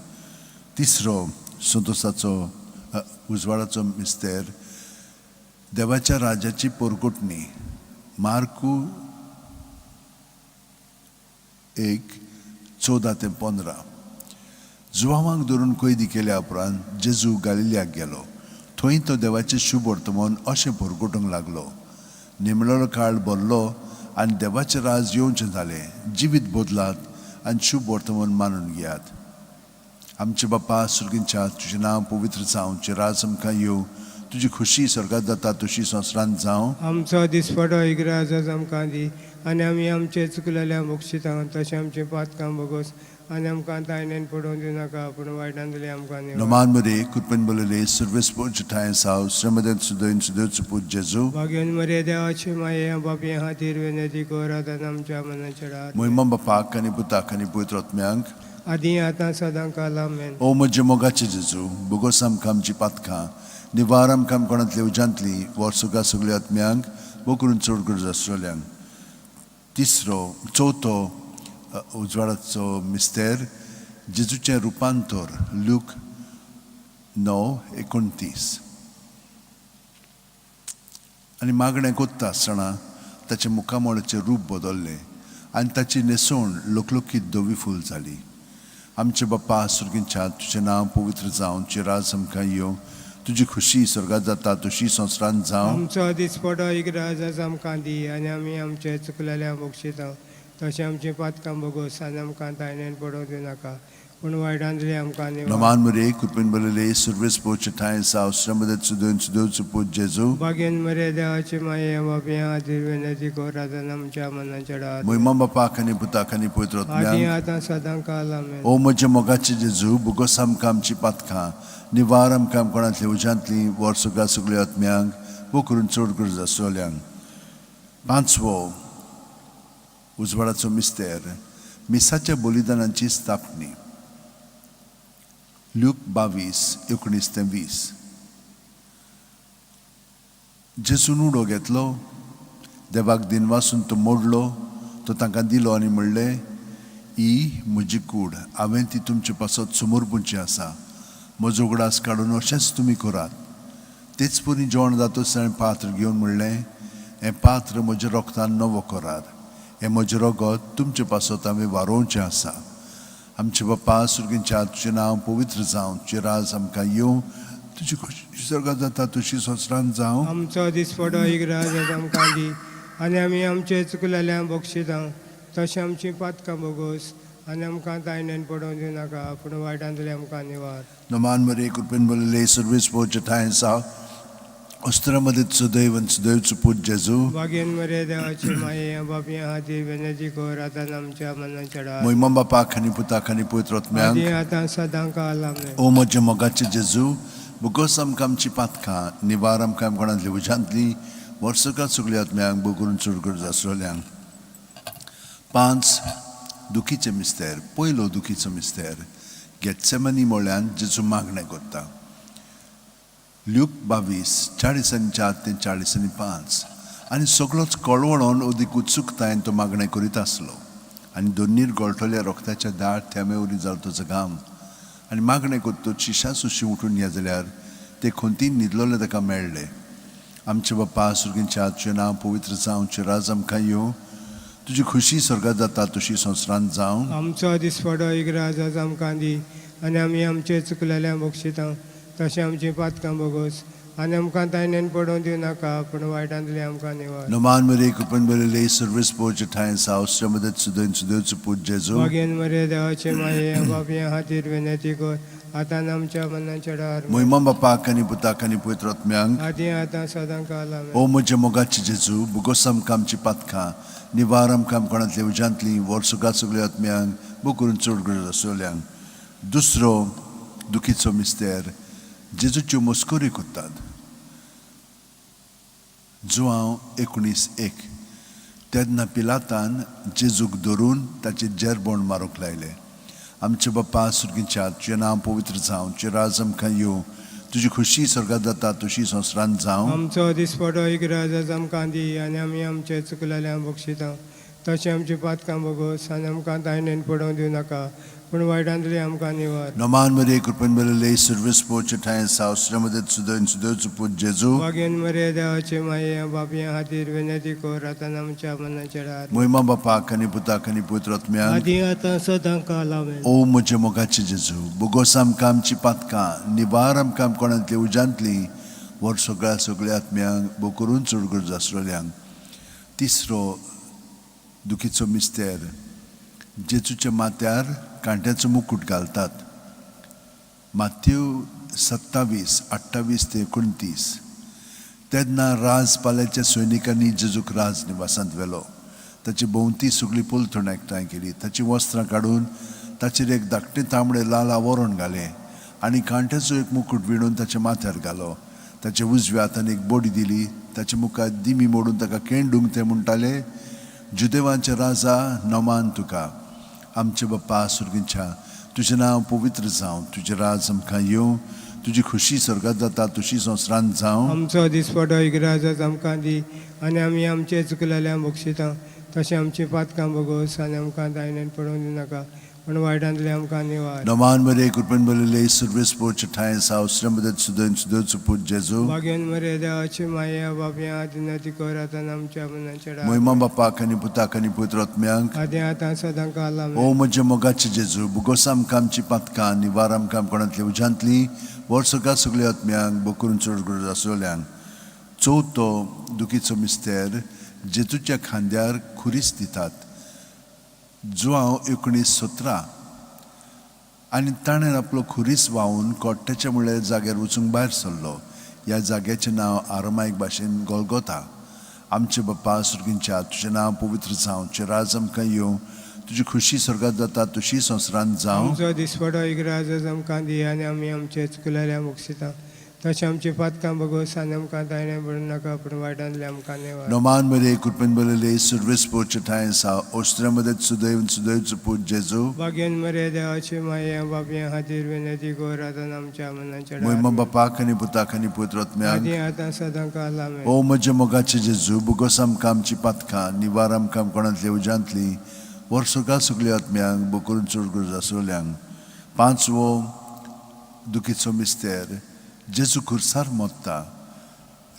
तिसरो संतोसाचो उजवाडाचो मिस्तेर, देवाच्या राजाची पोरकोटणी. मार्कू 1:14-15. जुवांवांक धरून कैदी केल्या उपरांत जेजू गालिलियाक गेलो. थंय तो देवाचें शुभ वर्तमान अशें पोरकोटूंक लागलो. निमणो काळ भरलो आनी देवाचें राज येवचें जालें. जिवीत बदलात आनी शुभ वर्तमान मानून घेयात. आमचे बाप्पा सर्गींच्या, तुजें नांव पवित्र जावं, तुजें राज आमकां येवं, तुजी खुशी स्वर्गात जाता तशी संवसारांत जावं. आमचो दिसपटो इग्राज आमकां दी आनी आमी आमचे चुकलेल्या बक्षिता तशें आमचे पातकां भोगोस आनी आमकां तायण्यान पडोवंक दिनाका पूण वायटांतली आमकां निवार. नोमान मरे कृपेन बरयले सर्वेस पोवचे ठांय सावसऱ्या मदत सुदोन सुदोवचो पूत जेजू. भाग्यान मरे देवाचे माये बापया खातीर विनंती कर आतां आनी आमच्या मनाच्या डार. मोहिमा बापाक आनी पुताक आनी पवित्र आत्म्याक. आदी आतां सदां काला मेन. ओ म्हज्या मोगाचे जेजू, बोगोस आमकां आमची पातकां, निवार आमकां कोणांतली उज्यांतली, वर्सुका सगल्या आत्म्यांक, बो करून चड गरज आसलेल्यांक. चवथो उजवाडाचो मिस्तेर जेजूचें रुपांतर लूक 9:29. आनी मागणें कोत्ता आसतना ताचें मुखामळाचें रूप बदल्लें आनी ताची न्हेसवण लकलकीत धवी फूल जाली. आमचे बाप्पा सुर्गींच्या, तुजें नांव पवित्र जावं, तुजें राज आमकां येवं, तुजी खुशी स्वर्गात जाता तशी संवसारांत जावं. आमचो दिसपडो इगराज आज आमकां दी आनी आमी आमचे चुकलेल्या बक्षिता तशें आमचीं पातकां भोगोस आनी आमकां तायण्यान पडोवंक दिवनाका, पूण वायटांतली आमकां निवार. नमान मरे, कृपेन बरले, सुर्वेस पोचे ठांय साव श्रमदत सुदन सुदेवचो पूत जेजू. बागेन मरे देवाची माये बापया आदीर विनंती कर आतां आमच्या मनाच्या डार. मोहिमा बापाक आनी पुताक आनी पवित्र आदी आत्म्याक. आतां सदां काल, आमेन. ओ म्हज्या मोगाचे जेजू, भोगोस आमकां आमची पातकां, निवार आमकां कोणांतली उज्यांतली, वर्सुगा सगळ्या आत्म्यांक, भो करून चड गरज आसतल्यांक. पांचवो उजवाडाचो मिस्तेर मिसाच्या बलिदानाची स्थापनी लूक 22:19 ते 20. जेजून उडो घेतलो, देवाक दिनवासून तो मोडलो, तो तांकां दिलो आनी म्हणलें, ही म्हजी कूड, हांवें ती तुमचे पासत समर्पूंची आसा. म्हजो उगडास काडून अशेंच तुमी करात. तेच परी जेवण जातच ताणें पात्र घेवन म्हणलें, हें पात्र म्हज्या रोगतान नवो करार, हें म्हजें रगत तुमचे पासत हांवें वारोवचें आसा. आमचे बाप्पा सुर्गींच्या, तुजें नांव पवित्र जावं, तुजें राज आमकां येवं, तुजी खोशी स्वर्गात जाता तशी संवसारांत जावं. आमचो दिसपडो इगराज आज आमकां दी आनी आमी आमचे चुकलेल्या बक्षिता तशें आमचीं पातकां भोगोस आनी आमकां तायण्यान पडोवंक दिवनाका, पूण वायटांतली आमकां निवार. नमान मरे, कृपेन बरले, सर्वेस पोचे ठांय साव अस्त्रामदीत सुदैव आनी सुदैवचो पूत जेजू. बागेन मरे देवाची माये बापया आदी विनंती कर आतां आमच्या मनाच्या डार. मोहिमा बापाक आनी पुताक आनी पवित्र आत्म्याक. आदी आतां सदां काल, आमेन. ओ म्हज्या मोगाचे जेजू, भोगोस आमकां आमची पातकां, निवार आमकां कोणांतली उज्यांतली, वर्सुका सगळ्या आत्म्यांक, भो करून चड गरज आसलेल्यांक. पांच दुखीचे मिस्तेर पयलो दुखीचो मिस्तेर गेत्सेमनी मळ्यान जेजू मागणें करता ल्यूक 22:44 ते 45. आनी सगळोच कळवळोन अदीक उत्सुकतायेन तो मागणें करीत आसलो आनी दोन्नीर गळटल्या रोगताच्या दाट थेंबे वरी जालो ताचो घाम. आनी मागणें करतच शिशां सुशी उठून या जाल्यार ते खंतीन न्हिदलोले ताका मेळ्ळे. आमचे बाप्पा सुर्गींच्या, तुजें नांव पवित्र जावं, तुजें राज आमकां येवं, तुजी खुशी स्वर्गात जाता तशी संवसारांत जावं. आमचो दिसपडो इगराज आज आमकां दी आनी आमी आमचे चुकलेल्या बक्षिता तशें आमचीं पातकां भोगोस आनी आमकां तायण्यान पडोवंक दिवनाका, पूण वायटांतली आमकां निवार. नमान मरे, कृपेन बरले, सर्वेस पोचे ठांय साव श्रमदत सुदन सुदेवचो पूत जेजू. बागेन मरे देवाचे माये बापया खातीर विनंती कर आतां आमच्या मनाच्या डार. मोहिमा बापाक आनी पुताक आनी पवित्र आत्म्यांक. आदी आतां सदां काल, आमेन. ओ म्हज्या मोगाचे जेजू, भोगोस आमकां आमची पातकां, निवार आमकां कोणांतल्या उज्यांतली, वर्सुका सगळ्या आत्म्यांक, भो करून चड गरज आसतल्यांक. दुसरो दुखीचो मिस्तेर जेजूच्यो मस्कऱ्यो करतात जुआंव 19:1. तेन्ना पिलातान जेजूक धरून ताचेर जेरबोण मारूंक लायले. आमचे बाप्पा सुर्गींच्या, तुजें नांव पवित्र जावं, तुजें राज आमकां येवं, तुजी खुशी स्वर्गात जाता तशी संवसारांत जावं. आमचो दिसपडो इगराज आज आमकां दी आनी आमी आमचे चुकलेल्या बक्षिता तशें आमचीं पातकां भोगोस आनी आमकां तायण्यान पडोवंक दिवनाका, पूण वायटांतली आमकां निवार. नमान मरे, कृपेन बरले, सर्वेस पोचे ठांय साव श्रमदत सुदन सुदेवचो पूत जेजू. बागेन मरे देवाचे माये बापया खातीर विनंती कर आतां आमच्या मनाच्या डार. मोहिमा बापाक आनी पुताक आनी पवित्र आत्म्याक. आदी आतां सदां काल, आमेन. ओ म्हज्या मोगाचे जेजू, भोगोस आमकां आमची पातकां, निवार आमकां कोणांतली उज्यांतली, वर सगळ्या सगळ्या आत्म्यांक, भो करून चड गरज आसलेल्यांक. तिसरो दुखीचो मिस्तेर जेजूच्या माथ्यार कांट्याचो मुकूट घालतात मात्यू 27:28 ते 29. तेन्ना राजपाल्याच्या सैनिकांनी जेजूक राज निवासांत व्हेलो. ताची भोंवती सगळी पलतण एकठांय केली. ताचीं वस्त्रां काडून ताचेर एक धाकटें तांबडें लाल आवरण घालें आनी कांट्याचो एक मुकूट विणून ताच्या माथ्यार घालो. ताच्या उजव्या हातान एक बडी दिली. ताच्या मुखार दिमी मोडून ताका केंडूंक ते म्हणटाले, जुदेवांचे राजा, नमान तुका. आमचे बाप्पा सुर्गींच्या, तुजें नांव पवित्र जावं, तुजें राज आमकां येवं, तुजी खुशी स्वर्गात जाता तशी संवसारांत जावं. आमचो दिसपडो इगराज आमकां दी आनी आमी आमचे चुकलेल्या बक्षिता तशें आमची पातकां भोगोस आनी आमकां दायण्यान पडोवंक दिनाका, पूण वायटांतले आमकां निवार. नमान मरे कृपेन भरिल्ले, सर्वेस्पोर ठांय साव श्रमदत सुदन सुदोचो पूत जेजू. भाग्यान मरे देवाची माया बापया आदी कर आतां आमच्या मनाच्या. मोहिमा बापाक आनी पुताक आनी पवित्र आत्म्यांक. आदी आतां सदां काल. ओ म्हज्या मोगाचे जेजू, बुगोस आमकां आमची पातकां, निवार आमकां कोणांतली उज्यांतली, वर्सका सगळ्या आत्म्यांक, बोकरून चड गरज आसलेल्यांक. चवथो दुखीचो मिस्तेर, जेजूच्या खांद्यार खुरीस दितात. जुआंव 19:17. आनी ताणें आपलो खुरीस व्हांवून कोट्ट्याच्या म्हणल्यार जाग्यार वचूंक भायर सरलो. ह्या जाग्याचें नांव आरमायक भाशेन गोलगोता. आमचे बाप्पा सुर्गींच्या, तुजें नांव पवित्र जावं, तुजें राज आमकां येवं, तुजी खुशी स्वर्गात जाता तशी संवसारांत जावं. आमचो दिसपडो इग्राज आमकां दी आनी आमी आमचे चुकलेल्या मुक्षिता तशें आमची पातकां भोगोस आनी आमकां दायणे पडूं नाका, पूण वायटांतले आमकां निवार. नमान मरे कृपेन बरयले, सर्वेस्पोरचे ठांय सा ओस्त्र्या मदत सुदैव सुदैवचो पूत जेजू. भाग्यान मरे देवाची माया बापया खातीर विनंती कर आतां आमच्या मनाच्या. मोहिमा बापाक आनी पुताक आनी पवित्र आत्म्याक. आदी आतां सदां काल. आमेन. ओ म्हज्या मोगाचे जेजू, बुगोस आमकां आमची पातकां, निवार आमकां कोणांतली उज्यांतली, वर्सका सगळ्या आत्म्यांक, बोकरून चड गरज आसलेल्यांक. पांचवो दुखीचो मिस्तेर, जेजू खुर्सार मोत्ता.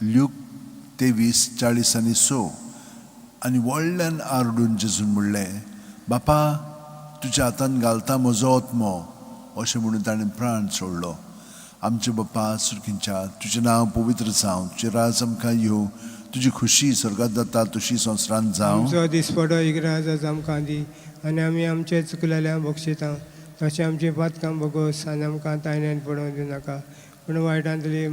ल्यूक 23:40 आनी 6. आनी व्हडल्यान आरडून जेजून म्हणलें, बापा, तुज्या हातान घालता म्हजो आत्मो. अशें म्हणून ताणें प्राण सोडलो. आमचे बाप्पा सुर्खींच्या, तुजें नांव पवित्र जावं, तुजें राज आमकां येवं, तुजी खुशी स्वर्गात जाता तशी संवसारांत जावं. आमचो दिसपडो इग्राज आमकां दी आनी आमी आमचे चुकलेल्या बक्षिता तशें आमची पातकां भोगोस आनी आमकां तायण्यान पडोवंक दिनाका, पूण वायटांतली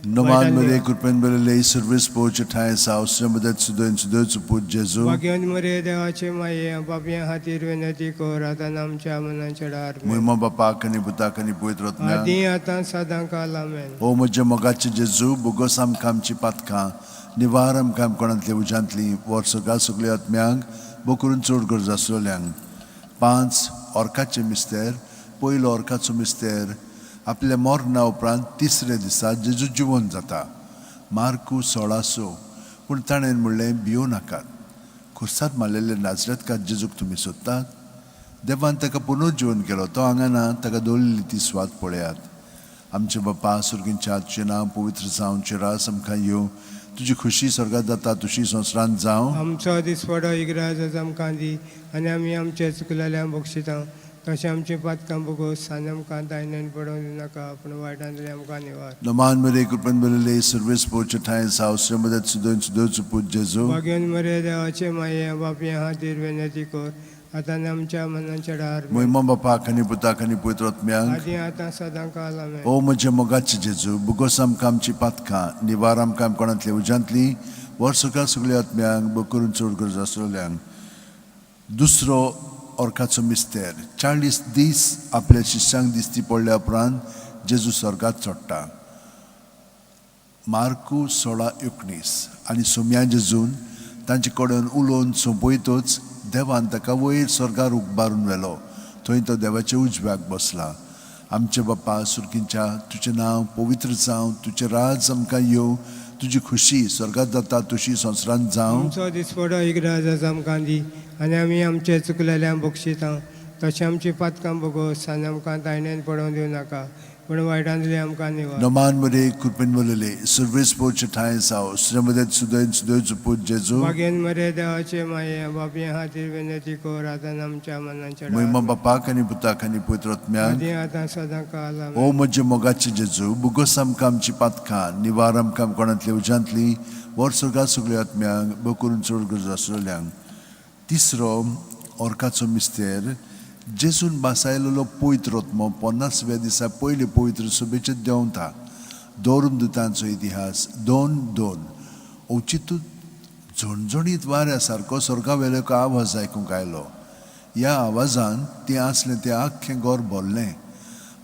नमान मरे कृपेन बरयले, सर्वेस्पोरचे ठांय साव श्रमदत सुदन सुदोचो पूत जेजू. भाग्यान मरे देवाचे माये बापया खातीर विनंती कर आतां आमच्या मनाच्या डार. मोहिमा बापाक आनी पुताक आनी पवित्र आत्म्याक. आदी आतां सदां काल. आमेन. ओ म्हज्या मोगाचे जेजू, बुगोस आमकां आमची पातकां, निवार आमकां कोणांतल्या उज्यांतली, वर्सगा सगळ्या आत्म्यांक, बोकरून चड गरज आसलेल्यांक. पांच ऑर्काचे मिस्तेर, पयलो ऑर्काचो मिस्तेर, आपल्या मरणा उपरांत तिसऱ्या दिसा जेजू जिवन जाता. मार्कू 16:6. पूण ताणें म्हणलें, भियों नाकात, खुर्सात मारलेले नाजरेतकार जेजूक तुमी सोदतात. देवान ताका पुनर्जिवन केलो. तो हांगा ना, ताका दवरलेली ती सुवात पळयात. आमचे बापा सुर्गींच्या, तुजें नांव पवित्र जावं, तुजें राज आमकां येवं, तुजी खुशी स्वर्गात जाता तशी संवसारांत जावं. आमचो दिसपडो इग्राज आमकां दी आनी आमी आमचे चुकलेल्या बक्षिता तशें आमची पातकां भोगोस आनी आमकां दायण्यान पडोवंक दिनाका, पूण वायटांतले आमकां निवार. नमान मरे कृपेन बरयले, सर्वेस्पोरचे ठांय साव श्रमदत सुदन सुदोचो पूत जेजू. भाग्यान मरे देवाचे माये बापया खातीर विनंती कर आतां आनी आमच्या मनाच्या डार. मोहिमा बापाक आनी पुताक आनी पवित्र आत्म्याक. आदी आतां सदां काल. आमेन. ओ म्हज्या मोगाचे जेजू, बुगोस आमकां आमची पातकां, निवार आमकां कोणांतल्या उज्यांतली, वर्सका सगळ्या आत्म्यांक, बोकरून चड गरज आसलेल्यांक. दुसरो ऑर्काचो मिस्तेर, 40 दीस आपल्या शिष्यांक दिसती पडल्या उपरांत जेजू स्वर्गात चडटा. मार्कू 16:19. आनी सोम्या जेजून तांचे कडेन उलोवन सोंपयतच देवान ताका वयर स्वर्गार उबारून व्हेलो, थंय तो देवाच्या उजव्याक बसला. आमचे बाप्पा सुर्कींच्या, तुजें नांव पवित्र जावं, तुजें राज आमकां येवं, तुजी खुशी स्वर्गात जाता तशी संवसारांत जावं. आमचो दिसपडो इग्राज आमकां दी आनी आमी आमचे चुकलेल्या बक्षिता तशें आमची पातकां भोगोस आनी आमकां तायण्यान पडोवंक दिवं नाका, पूण वायटांतले आमकां निवार. नमान मरे कृपेन बरयले, सर्वेस्पोरचे ठांय साव श्रमदत सुदन सुदोचो पूत जेजू. भाग्यान मरे देवाचे माये बापया खातीर विनंती कर आतां आमच्या मनाच्या. मोहिमा बापाक आनी पुताक आनी पवित्र आत्म्याक. आदी आतां सदां काल. ओ म्हज्या मोगाचे जेजू, बुगोस आमकां आमची पातकां, निवार आमकां कोणांतल्या उज्यांतली, वर्सगा सगळ्या आत्म्यांक, बोकरून चड गरज आसलेल्यांक. तिसरो ऑर्काचो मिस्तेर, जेजून बासायलेलो पवित्र आत्मो 50व्या दिसा पयले पवित्र सभेचेर देंवता. दोन दुतांचो इतिहास 2:2. अवचितूच झणझणीत वाऱ्या सारको स्वर्गा वेलो एक आवाज आयकूंक आयलो. ह्या आवाजान तें आसलें तें आख्खें घर भरलें.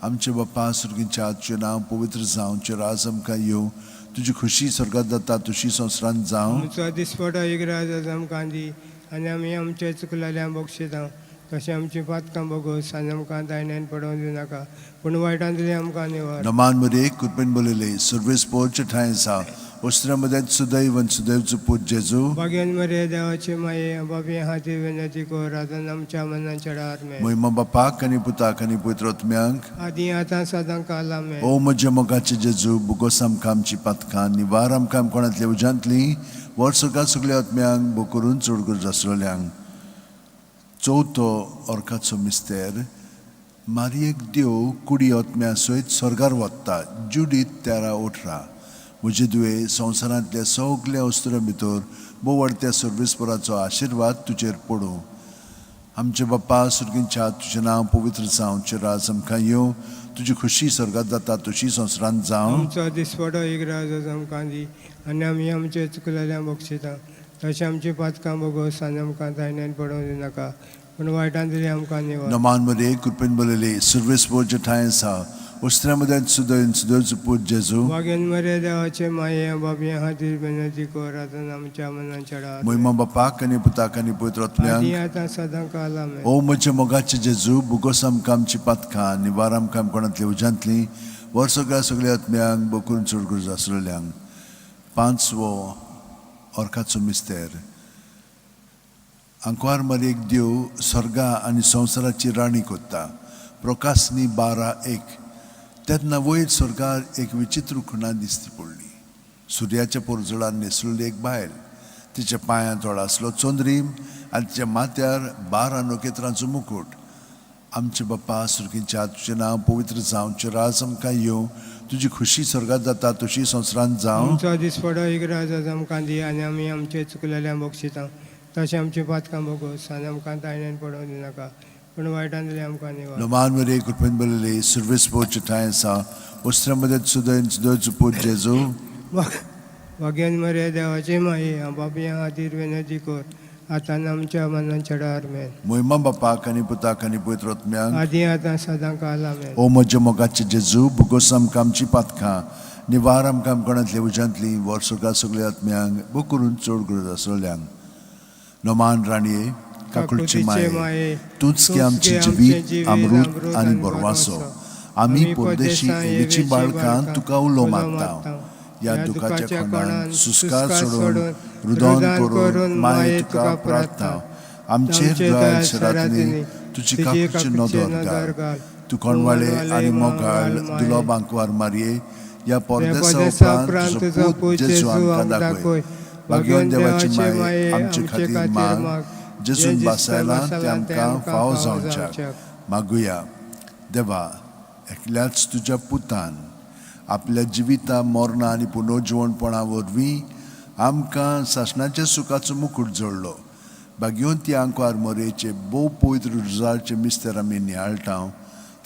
आमचे बाप्पा सुर्गींच्या, तुजें नांव पवित्र जावं, तुजें राज आमकां येवं, तुजी खुशी स्वर्गात जाता तशी संवसारांत जावं. आमचो दिसपडो इग्राज आमकां दी आनी आमी आमचे चुकलेल्या बक्षिता तशें आमची पातकां भोगोस आनी आमकां दायण्यान पडोवंक दिवं नाका, पूण वायटांतले आमकां निवार. नमान मरे कृपेन बरयले, सर्वेस्पोरचे ठांय सा वस्त्रा मदें सुदैव आनी सुदैवचो पूत जेजू. भाग्यान मरे देवाचे माये, बाबी हाती विनंती कर आतां आमच्या मनाच्या वेळार मेन. मोहिमा बापाक आनी पुताक आनी पवित्र आत्म्यांक. आदी आतां सदां काला मेन. ओ म्हज्या मोगाचे जेजू, बुगोस आमकां आमची पातकां, निवार आमकां कोणांतल्या उज्यांतली, वर्सका सगल्या आत्म्यांक बो करून चड गरज आसलेल्यांक. चवथो अर्काचो मिस्तेर, मारयेक देव कुडी आत्म्या सयत स्वर्गार वता. जुडीत 13:18. म्हजे दुये, संवसारांतल्या सगल्या वस्तुरां भितर बोवडत्या सर्वेस्पराचो आशिर्वाद तुजेर पडूं. आमचे बाप्पा सुर्गींच्या, तुजें नांव पवित्र जावं, तुजें राज आमकां येवं, तुजी खुशी स्वर्गात जाता तशी संवसारांत जावं. आमचो दिसवडो एक राज आमकां दी आनी आमी आमचे चुकलेल्या बक्षिता तशें आमची पातकां भोगोस आनी आमकां तायण्यान पडोवंक दिनाका, पूण वायटान तरी आमकां निवार. नमान मरे, कृपेन बरयले, सर्वेस्पोरचे ठांय आसा, वस्त्रा मदें सुदैव सुदैवचो पूत जेजू. भाग्यान मरे देवाचे माये, बाबी खातीर विनंती कर आतां आमच्या मनाच्या वेळार. मोहिमा बापाक आनी पुताक आनी पवित्र आदी आत्म्यांक. आतां सदां काला मेन. ओ म्हज्या मोगाचे जेजू, बुगोस आमकां आमची पातकां, निवार आमकां कोणांतल्या उज्यांतली, वर्सगळ्या सगल्या आत्म्यांक बोकरून चड गरज आसलेल्यांक. पांचवो अर्काचो मिस्तेर, आंकवार मारयेक देव स्वर्गा आनी संवसाराची राणी कोत्ता. प्रकाशनी 12:1. तेन्ना वयर स्वर्गार एक विचित्र खुणा दिसती पडली. सुर्याच्या पोरजळान न्हेसलेली एक बायल, तिच्या पांयां तोळ आसलो चंद्रीम आनी तिच्या माथ्यार 12 नखेत्रांचो मुकूट. आमचे बाप्पा सुर्गींच्या, तुजें नांव पवित्र जावं, तुजें राज आमकां येवं, तुजी खुशी स्वर्गात जाता तशी संवसारांत जावं. आमचो दिसवडो एक राज आमकां दी आनी आमी आमचे चुकलेल्या बक्षिता तशें आमची पातकां भोगोस आनी आमकां तायण्यान पडोवंक दिनाका, पूण वायटान तरी आमकां निवार. नमान मरे, कृपेन बरयले, सर्वेस्पोरचे ठांय आसा, वस्त्रा मदें सुदैव सुदैवचो पूत जेजू. भाग्यान मरे देवाचे माये, बाबी खातीर विनंती कर आतां आमच्या मनाच्या वेळार मेन. मोहिमा बापाक आनी पुताक आनी पवित्र आत्म्यांक. आदी आतां सदां काला मेन. ओ म्हज्या मोगाचे जेजू, बुगोस आमकां आमची पातकां, निवार आमकां कोणांतल्या उज्यांतली, वर्सगा सगल्या आत्म्यांक बो करून चड गरज आसलेल्यांक. नमान राणये, काकुळची माये, तूंच की आमचें जिवीत, अमृत आनी बरवासो. आमी परदेशी एवीची बाळकां तुका उलो मागता. ह्या दुखाच्या खणान सुस्कार सोडून रुदन करून माये तुका प्रार्थना. आमचेर दयाळ शरातनी तुजी काकुळची नदर घाल. तूं कोणवाळे आनी मोगाळ दुलो बांकवार मारये, ह्या परदेसा उपरांत तुजो पूत जेजू आमकां दाखय. भाग्यवान देवाची माये, आमचे खातीर माग, जेजून बासायलां तें आमकां फावो जावच्याक. मागुया. देवा, एकल्याच तुज्या पुतान आपल्या जिविता मरणां आनी पुनर्जिवणपणा वरवीं आमकां सासणाच्या सुखाचो मुकूट जोडलो. भाग्यवंती आंकवार मोरयेचे भोव पवित्र रुजारचे मिस्तर आमी नियाळटा.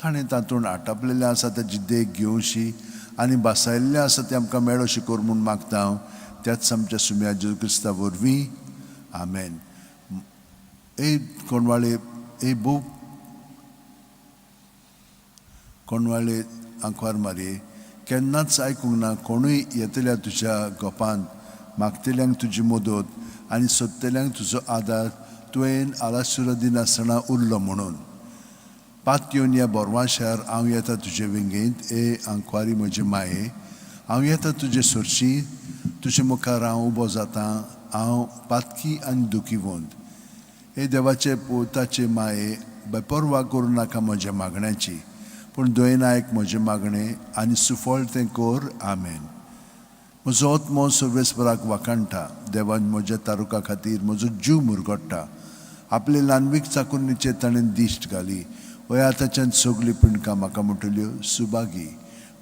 ताणें तातूंत आटापलेलें आसा ताची देख घेवशी आनी बासायल्लें आसा तें आमकां मेळोशी कर म्हूण मागता हांव, त्याच आमच्या सुम्या जेजू क्रिस्ता वरवीं, आमेन. ए कोणवाळे, ए भोव कोणवाळे आंकवार मारये, केन्नाच आयकूंक ना कोणूय येतल्या तुज्या गोपांत मागतल्यांक तुजी मदत आनी सोदतल्यांक तुजो आदार तुवें आलासुरा दिनासतना उरलो म्हणून. पात येवन ह्या बोरवाशार हांव येता तुजे वेंगेंत, ए आंकवारी म्हजे माये, हांव येता तुजे सरशी, तुजे मुखार हांव उबो जाता, हांव पातकी आनी दुखीवंत. हे देवाचे पुताचे माये, बेपर्वा करूं नाका म्हज्या मागण्याची, पूण दयेन आयक म्हजें मागणें आनी सुफळ तें कर, आमेन. म्हजो आत्मो सर्वेस्पराक वाखाणटा, देवान म्हज्या तारुका खातीर म्हजो जीव मुरगडटा. आपले ल्हानवीक चाकुरणीचेर ताणें दिश्ट घाली, हय आतांच्यान सगळीं पिंडकां म्हाका म्हणटल्यो सुभागी.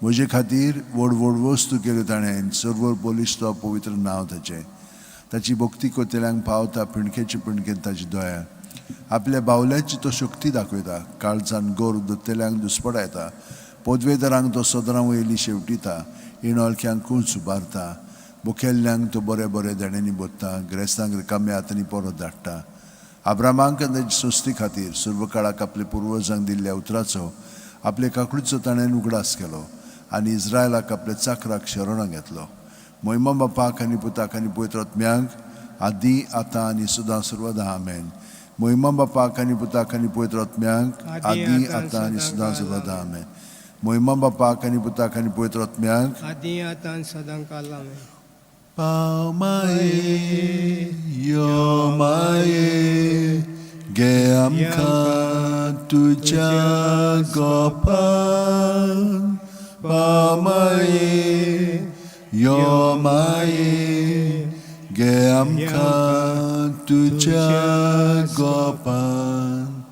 म्हजे खातीर व्हड व्हड वस्तू केल्यो ताणें, सर्व बलिश्ट पवित्र नांव ताचें. ताची भक्ती कोतेल्यांक पावता, पिंडकेचे पिंडकेन ताची दया. आपल्या बावल्याची तो शक्ती दाखयता, काळजान गोर दोत्तेल्यांक दुस्पडायता. पदवेदारांक तो सदरां वयली शेवटिता, इणोळख्यांक कूंच उबारता. बुखेल्ल्यांक तो बरे बरे देण्यांनी बोत्ता, ग्रेस्तांक रिकाम्या हातांनी परत धाडटा. आब्रामांक आनी ताची सोस्ती खातीर सर्व काळाक आपल्या पुर्वजांक दिल्ल्या उतराचो आपले काकडीचो ताणें उगडास केलो आनी इस्रायलाक आपल्या चाकराक शरणां घेतलो. मोहिमा बापाक आनी पुताक आनी पवित्र आत्म्यांक, आदी आतां आनी सदां सर्वदा, आमेन. मोहिमा बापाक आनी पुताक आनी पवित्र आत्म्यांक, आदी आतां आनी सदां सर्वदा, आमेन. मोहिमा बापाक आनी पुताक आनी पवित्र आत्म्यांक, आदी आतां सदां काल, आमेन. पाव माये यो माये घे आमकां तुज्या गोपान. पाव माये यो माये घे आमकां तुज्या गोपान.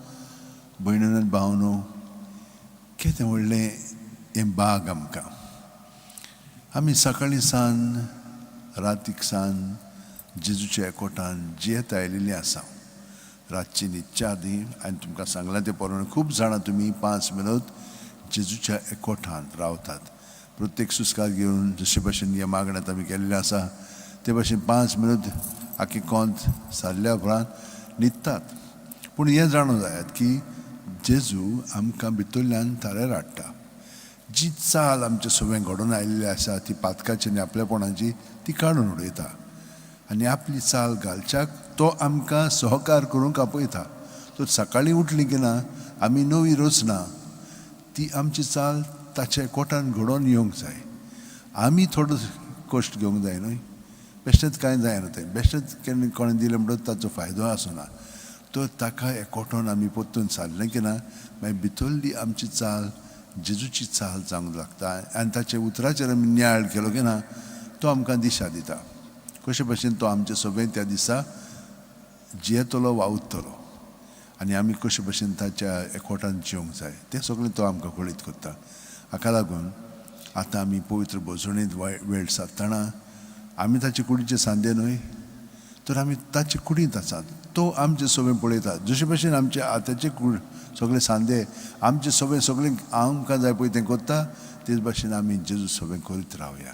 भयणीन भावनो, केदें व्हडलें हें बाग आमकां. आमी सकाळीं सान रातीक सान जेजूच्या एकवटान जियेत आयिल्लीं आसा. रातची न्हिदच्या आदीं हांवें तुमकां सांगलां तें प्रमाणे खूब जाणां तुमी 5 मिनट जेजूच्या एकवटान रावतात. प्रत्येक सुस्कार घेवन जशे भशेन ह्या मागण्यांत आमी केल्लें आसा ते भशेन 5 मिनट आख्खें कोंत सारल्या उपरांत न्हिदतात. पूण हें जाणूं जायात की जेजू आमकां भितरल्यान थाऱ्यार हाडटा. जी चाल आमच्या सगळें घडोवन आयिल्ली आसा ती पातकाची आनी आपलेपणाची ती काडून उडयता आनी आपली चाल घालच्याक तो आमकां सहकार करूंक आपयता. तर सकाळीं उठली की ना आमी नवी रचना ती आमची चाल ताच्या कोटान घडोवन येवंक जाय. आमी थोडो कश्ट घेवंक जाय न्हय, बेश्टेच कांय जायना तें. बेश्टेच केन्ना कोणें दिलें म्हणटकच ताचो फायदो आसना. तर ताका एकवटोन आमी परतून सारलें की ना मागीर भितरली आमची चाल जेजूची चाल जावंक लागता आनी ताच्या उतराचेर आमी नियाळ केलो की ना तो आमकां दिशा दिता. कशे भशेन तो आमचे सगळें त्या दिसा जियेतलो वावुरतलो आनी आमी कशे भशेन ताच्या एकवटान जिवंक जाय तें सगळें तो आमकां कळीत करता. हाका लागून आतां आमी पवित्र भोजणेंत वेळ सादतना आमी ताचे कुडीचे सांदे न्हय तर आमी ताचे कुडींत आसात. तो आमचे सगळें पळयता. जशे भशेन आमचे आताचे कूड सगळे सांदे आमचे सगळें सगळें आमकां जाय पळय तें करता तेच भाशेन आमी जेजू सगळें करीत रावया.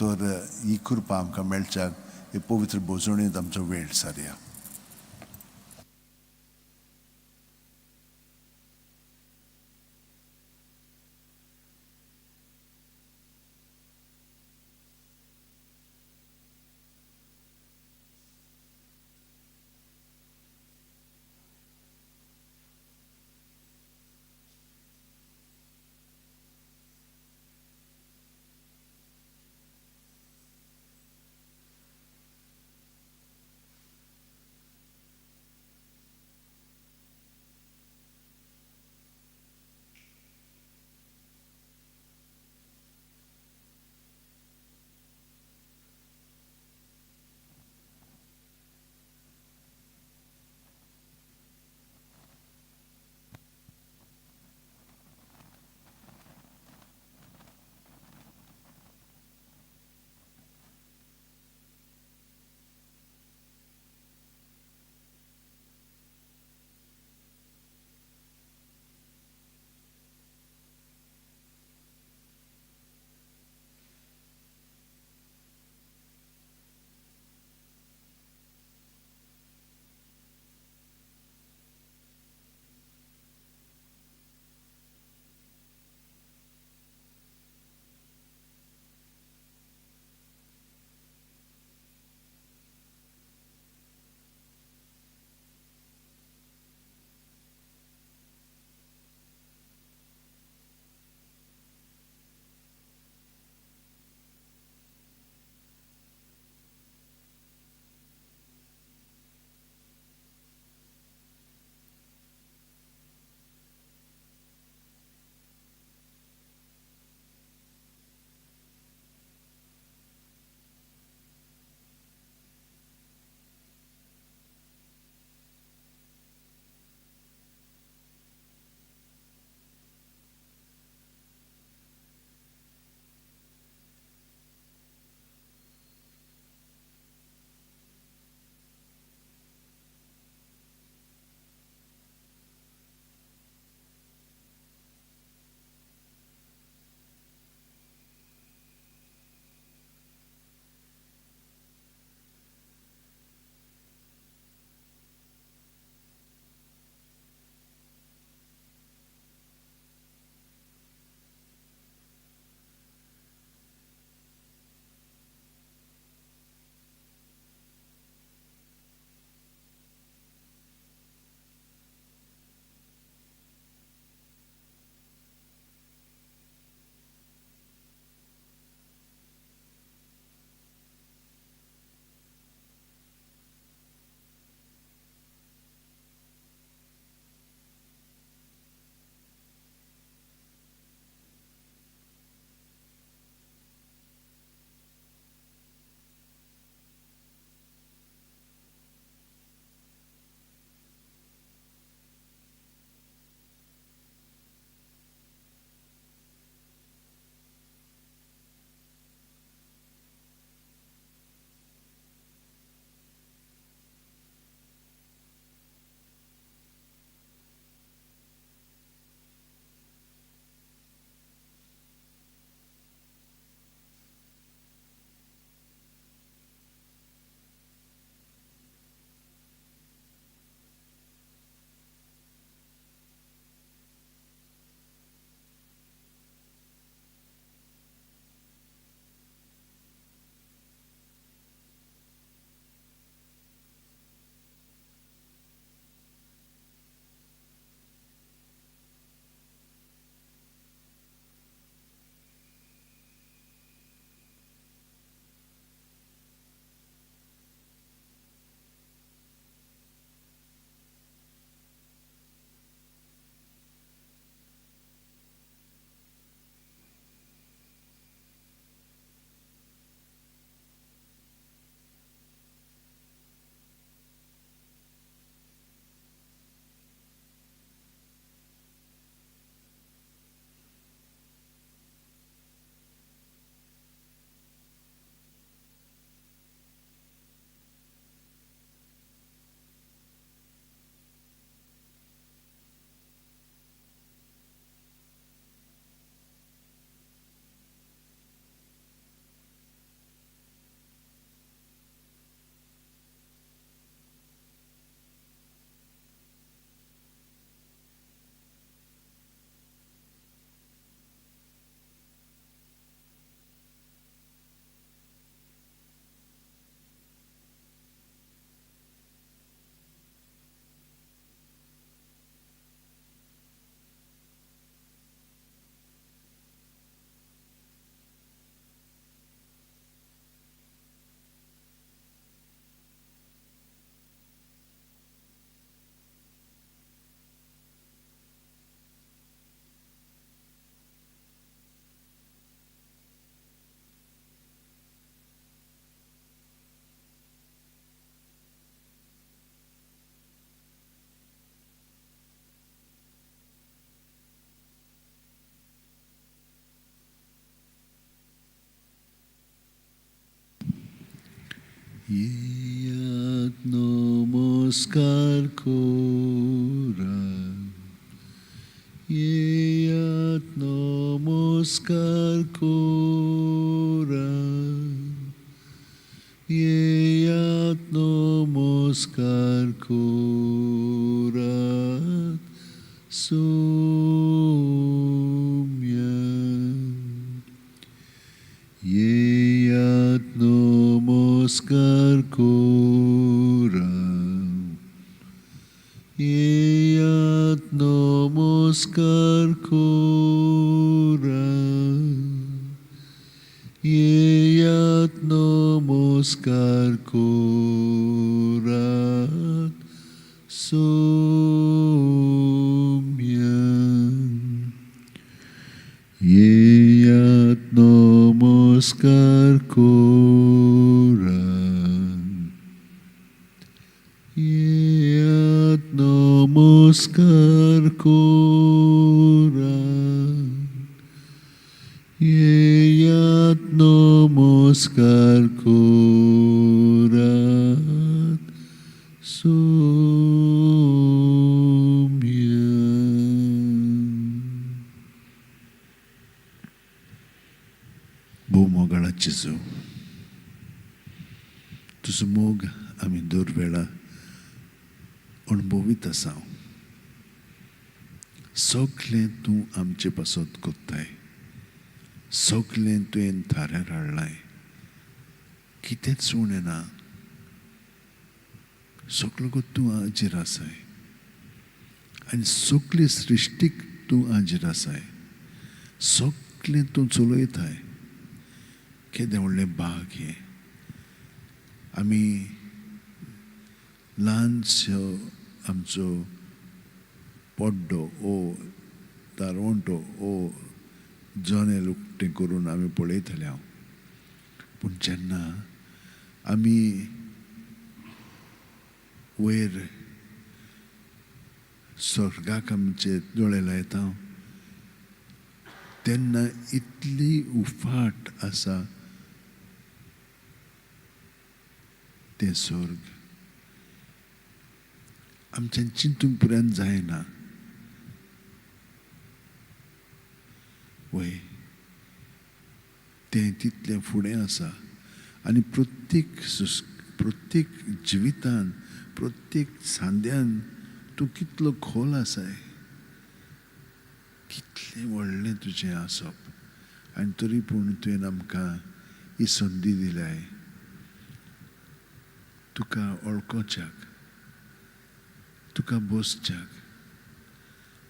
तर ही कृपा आमकां मेळच्याक हे पवित्र भोजणेंत आमचो वेळ सारया. येयात नमस्कार करात, येयात नमस्कार करात, येयात नमस्कार करात सोम्या. येयात नमस्कार करात, येयात नमस्कार करात, येयात नमस्कार करात सोम्या. येयात नमस्कार करात, येयात नमस्कार करात, येयात नमस्कार करात सोम्या. भोव मोगाळा जेजू, तुजो मोग आमी दर वेळा अणभवीत आसा. सगळें तूं आमचे पासत कोत्ताय, सगळें तुवें थाऱ्यार हाडलाय, कितेंच उणें ना, सगळो तूं हाजीर आसाय आनी सगळे सृश्टीक तूं हाजीर आसाय, सगळें तूं चलयताय. केदें व्हडलें भाग हें. आमी ल्हानसो आमचो पड्डो ओ दारवंटो ओ जनेल उक्तें करून आमी पळयतले हांव, पूण जेन्ना आमी वयर स्वर्गाक आमचे दोळे लायता तेन्ना इतली उफाट आसा तें स्वर्ग, आमच्यान चिंतूंक पुराय जायना. वय तें तितलें फुडें आसा आनी प्रत्येक जिवितान, प्रत्येक सांद्यान तूं कितलो खोल आसाय, कितलें व्हडलें तुजें आसप, आनी तरी पूण तुवें आमकां ही संदी दिल्याय तुका वळखोच्याक, तुका बसच्याक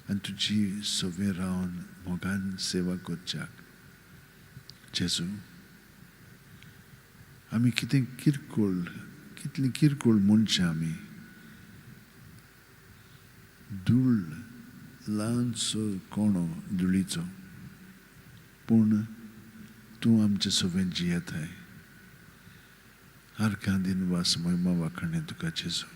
आनी तुजी सवे रावन मोगान सेवा करच्याक. जेजू, आमी कितें किरकोळ, कितलीं किरकोळ मनशां आमी, धूळ ल्हानसो कोणो धुळीचो, पूण तूं आमचे सवें जियेताय. हरकां दिन वास महिमा वाखाणें तुका जेजू.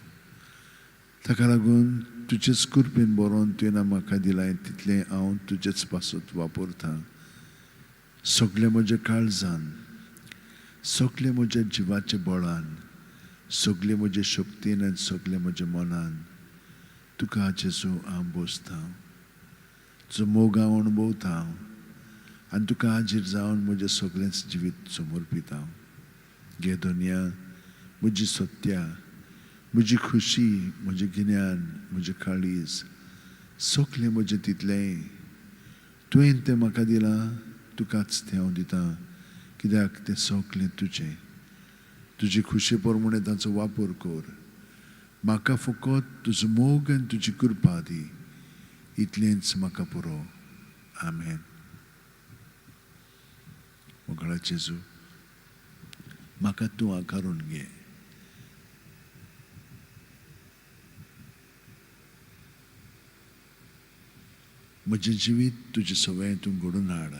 ताका लागून तुजेच कृपेन बरोवन तुवें म्हाका दिलाय तितलें हांव तुजेच पासत वापरतां. सगळें म्हज्या काळजान, सगळें म्हज्या जिवाच्या बळान, सगळें म्हज्या शक्तीन आनी सगळें म्हज्या मनान तुका जेजू हांव बसतां, तुजो मोग हांव अणभवता आनी तुका हाजीर जावन म्हजें सगळेंच जिवीत समर्पिता. घे दोनया म्हजी सत्या, म्हजी खुशी, म्हजें गिन्यान, म्हजें काळीज, सगळें म्हजें तितलेंय तुवें तें म्हाका दिलां, तुकाच तें हांव दितां, कित्याक तें सगळें तुजें. तुजी खुशी प्रमाणे ताचो वापर कर. म्हाका फकत तुजो मोग आनी तुजी कृपा दी, इतलेंच म्हाका पुरो. आमेन. मोगाळा जेजू, म्हाका तूं आकारून घे. म्हजें जिवीत तुजें सवंय तूं घडोवन हाड.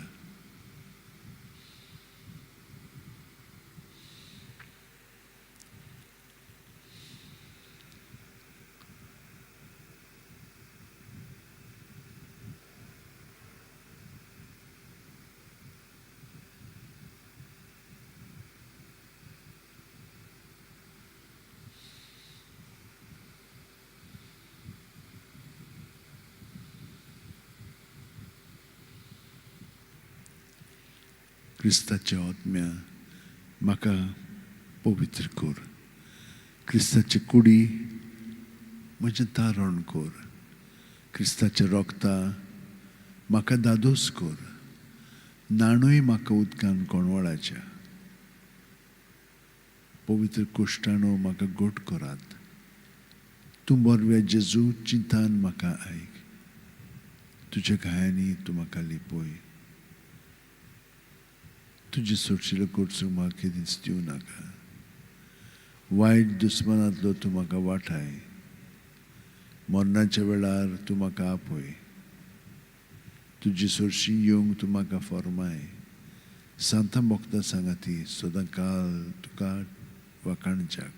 क्रिस्ताच्या आत्म्या म्हाका पवित्र कर. क्रिस्ताचे कुडी म्हजें तारण कर. क्रिस्ताच्या रोगता म्हाका दादोस कर. नाणूय म्हाका उदकान कोणवळाच्या. पवित्र कुश्टाणो म्हाका गोट करात. तूं बरव्या जेजू चिंतान म्हाका आयक. तुज्या घायांनी तूं म्हाका लिपय. तुजे सोडशिल्लो कोटसूंक म्हाका केदींच दिवं नाका. वायट दुस्मानांतलो तूं म्हाका वाठाय. मरणाच्या वेळार तूं म्हाका आपय. तुजी सोरशी येवंक तूं म्हाका फॉर्माय. सांता भक्ता सांगाती सदां काल तुका वाखाणच्याक.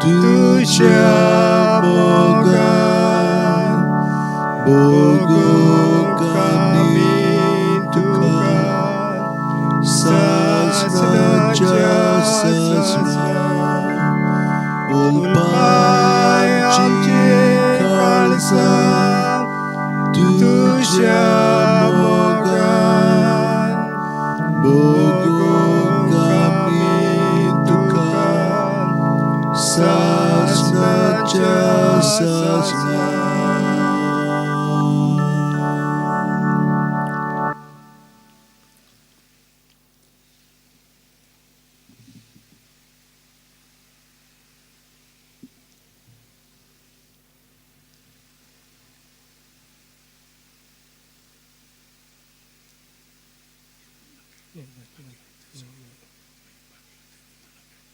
Tuja boga, bogo kami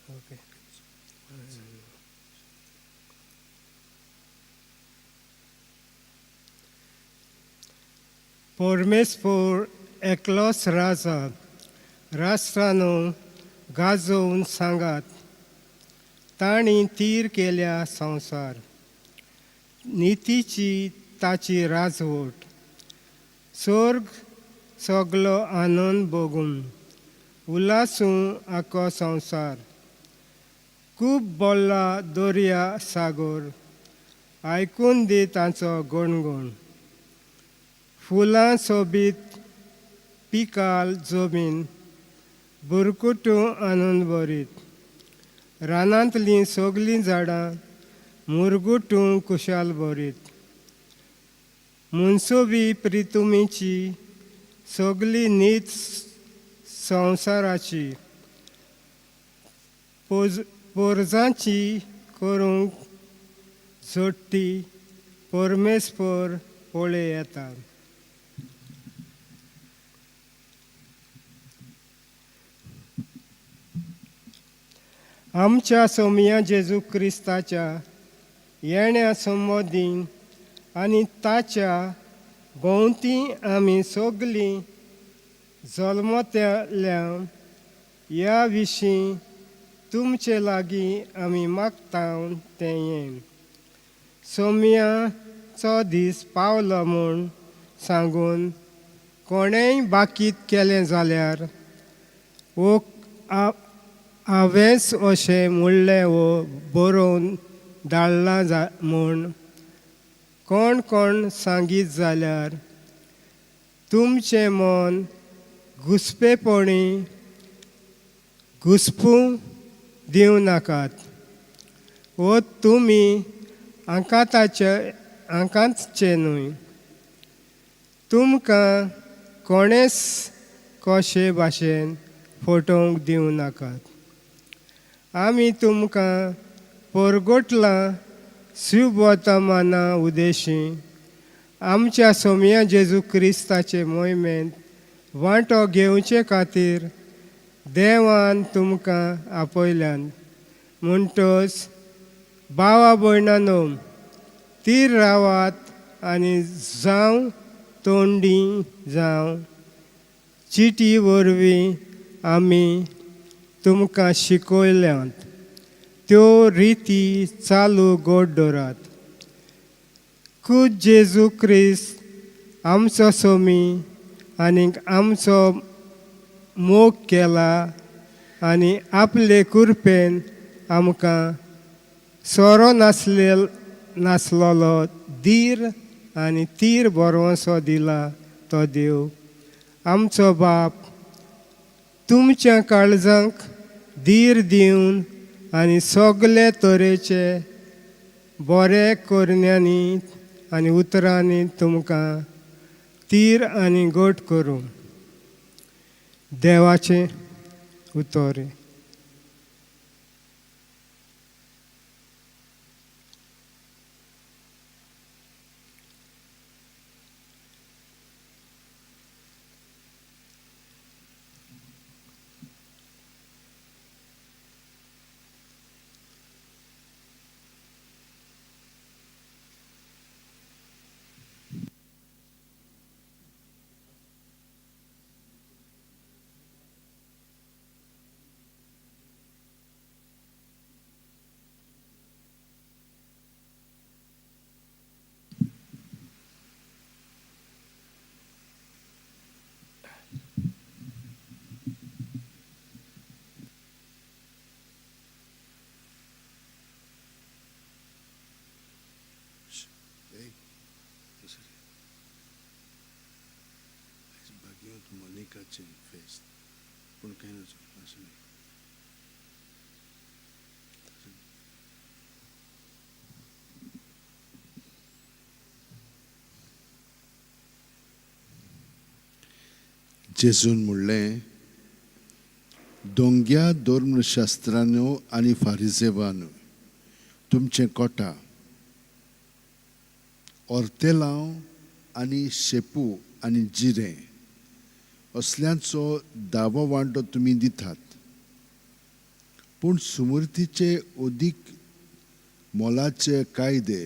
okay. परमेश्वर एकलोच राजा, राष्ट्रानो गाजोवन सांगात, तांणी तीर केल्या संवसार, नितीची ताची राजवट, स्वर्ग सगलो आनंद भोगून उल्हासूं आखो संवसार, खूब बोल्ला दर्या सागर, आयकून दी तांचो गणगण, फुलां सोबीत पिकाल जमीन, बुरकुटूं आनंद भरीत, रानांतलीं सगलीं झाडां मुरगुटूं कुशाल भरीत, मनसोबी प्रितुमीची सगली नीत संवसाराची, पोरजांची करूंक जोडटी परमेस्पर पळय येता. आमच्या सोमया जेजू क्रिस्ताच्या येण्या संबोधीन आनी ताच्या भोंवती आमी सगलीं जल्मतल्या ह्या विशीं तुमचे लागीं आमी मागता तें यें सोमयाचो दीस पावलो म्हूण सांगून कोणेंय बाकीत केलें जाल्यार वो हांवेंच अशें म्हणलें वो बरोवन धाडलां जा म्हूण कोण कोण सांगीत जाल्यार तुमचें मन घुस्पेपणी घुस्पूं दिवं नाकात वो तुमी आंकाताचे आंकांतचे न्हय, तुमकां कोणेच कशे भाशेन फटोवंक दिवं नाकात. आमी तुमकां परगटलां सुवर्तमाना उदेशी आमच्या सोमया जेजू क्रिस्ताचे मोहिमेंत वांटो घेवचे खातीर देवान तुमकां आपयल्यान. म्हणटच भावा भयणानो तीर रावात आनी जावं तोंडी जावं चिटी वरवीं आमी तुमकां शिकयल्यात त्यो रिती चालू गोड दवरात. खूद जेजू क्रिस्त आमचो सोमी आनीक आमचो मोग केला आनी आपले कृपेन आमकां सोरो नासलेलो धीर आनी तीर बरोवसो दिला तो देव आमचो बाप तुमच्या काळजांक धीर दिवन आनी सगले तरेचे बरे करण्यांनी आनी उतरांनी तुमकां तीर आनी गोट करूं. देवाचें उतर. मोनिकाचें फेस्त पूण कांय ना आसूं. जेजून म्हणलें, दोंग्या धर्मशास्त्रानो आनी फारिजेवानो तुमचें कोटा ऑर्तेलांव आनी शेपू आनी जिरें असल्यांचो दावो वांटो तुमी दितात. पूण सुमूर्तीचे अदीक मोलाचे कायदे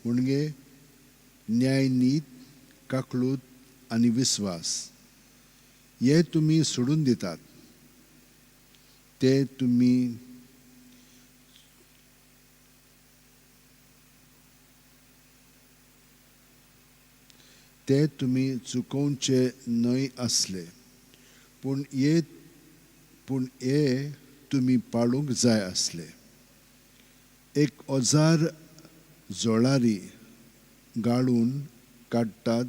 म्हणजे न्यायनीत, काकळूत आनी विस्वास हे तुमी सोडून दितात. ते तुमी चुकोवचे न्हय आसले, पूण हे तुमी पाळूंक जाय आसले. 1000 जोळारी गाळून काडटात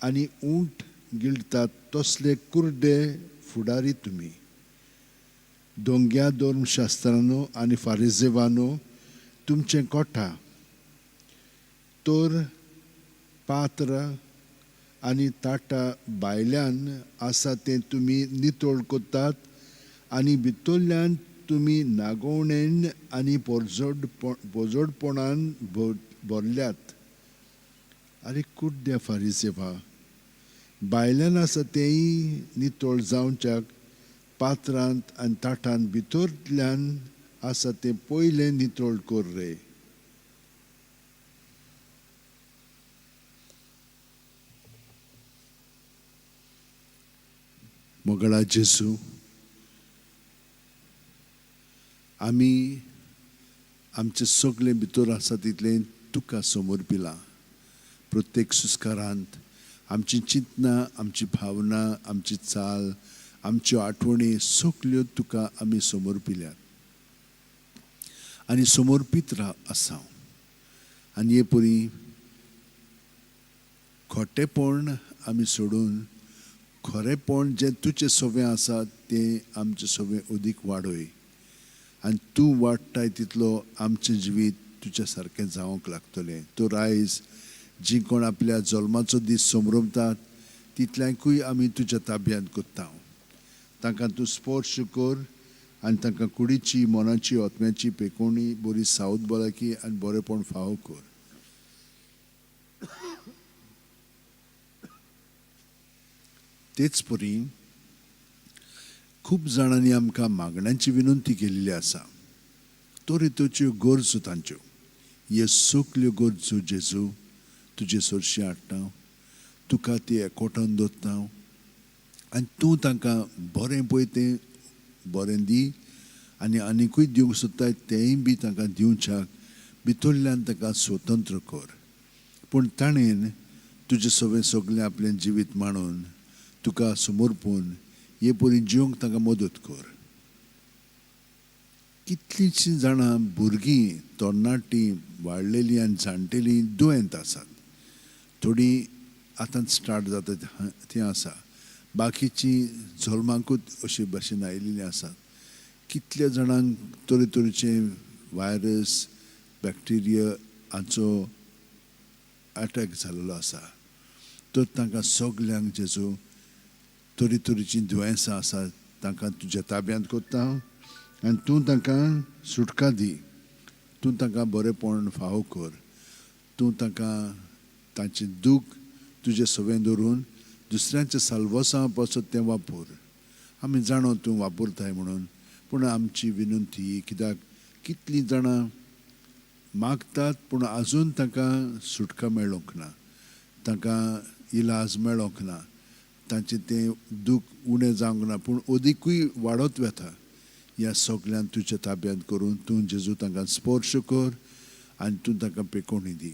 आनी उंट गिळटात तसले कुर्डे फुडारी तुमी. दोंग्या धर्मशास्त्रानो आनी फारिजेवानो तुमचें कोठा तर पात्र आनी ताटा भायल्यान आसा तें तुमी नितळ करतात आनी भितरल्यान तुमी नागोवणेन आनी पोरजोडपणान भरल्यात. आरे कुड्ड्या फारिजेवा, भायल्यान आसा तेंय नितळ जावच्याक पात्रांत आनी ताटांत भितरल्यान आसा तें पयलें नितळ कर रे. मोगळा जेजू, आमी आमचे सगळे भितर आसा तितलें तुका समर्पिलां. प्रत्येक सुस्कारांत आमची चिंतना, आमची भावना, आमची चाल, आमच्यो आठवणी सगल्यो तुका आमी समर्पिल्यात आनी समर्पीत आसा. आनी हे परी खोटेपण आमी सोडून खरेपण जें तुजें सवें आसा तें आमचें सवें अदीक वाडय आनी तूं वाडटाय तितलो आमचें जिवीत तुज्या सारकें जावंक लागतलें. तर आयज जीं कोण आपल्या जल्माचो दीस समरमतात तितल्यांकूय आमी तुज्या ताब्यांत करता. तांकां तूं स्पर्श कर आनी तांकां कुडीची, मनाची, आत्म्याची पेकोवणी, बरी सावध भलायकी आनी बरेपण फावो कर. तेच परी खूब जाणांनी आमकां मागण्यांची विनंती केल्ली आसा. तरेतरेच्यो गरजो तांच्यो, ह्यो सगल्यो गरजो जेजू तुजे सरशी हाडटा, तुका ती एकवटान दवरता आनी तूं तांकां बरें पळय तें बरें दी आनी आनिकूय दिवंक सोदताय तेंय बी तांकां दिवच्याक भितरल्यान तांकां स्वतंत्र कर. पूण ताणें तुजें सगळें सगळें आपलें जिवीत मांडून तुका समर्पून हे परी जिवंक तांकां मदत कर. कितलींशीं जाणां भुरगीं, तरणाटीं, वाडलेलीं आनी जाणटेलीं दुयेंत आसात. थोडीं आतां स्टार्ट जाता तीं आसा, बाकीचीं जल्माकूच अशे भाशेन आयिल्लीं आसात. कितल्या जाणांक तरेतरेचे व्हायरस, बॅक्टेरिया हांचो अटॅक जाल्लो आसा. तर तांकां सगल्यांक जेजू तरेतरेचीं दुयेंसां आसात तांकां तुज्या ताब्यांत करता आनी तूं तांकां सुटका दी. तूं तांकां बरेपण फावो कर. तूं तांकां तांचें दूख तुजें सवें धरून दुसऱ्यांच्या साल्वसां पासत तें वापर. आमी जाणो तूं वापरताय म्हणून, पूण आमची विनंती कित्याक कितलीं जाणां मागतात पूण आजून तांकां सुटका मेळोंक ना, तांकां इलाज मेळोंक ना, तांचें तें दूख उणें जावंक ना, पूण अदिकूय वाडत वता. ह्या सगल्यांक तुज्या ताब्यांत करून तूं जेजू तांकां स्पर्श कर आनी तूं तांकां पेकोवणी दी.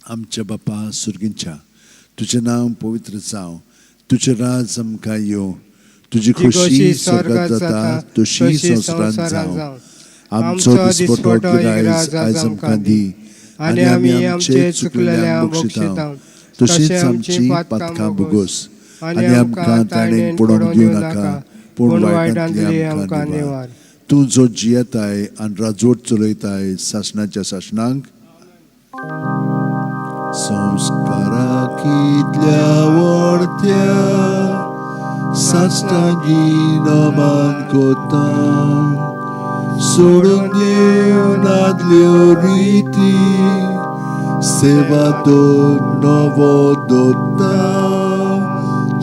आमच्या बापा सुर्गींच्या, तुजें नांव पवित्र जावं, तुजें राज आमकां येवं, तुजी खोशी स्वर्गांत जाता तशी संवसारांत जावं. आमचो दिसपटो गिरायस आयज आमकां दी आनी आमी आमचे चुकलेल्यांक बक्षिता तशीच आमची पातकां भोगोस आनी आमकां ताणें पडोवंक दिवं नाका, पूण वायटांतली आमकां निवार. तूं जो जियेताय आनी राजवट चलयताय सासणाच्या सासणांक. संस्कारा कितल्या व्हडत्या साश्टांगी नमन कोता, सोडून दिवन आदल्यो रिती, सेवा दोन नवो दोता,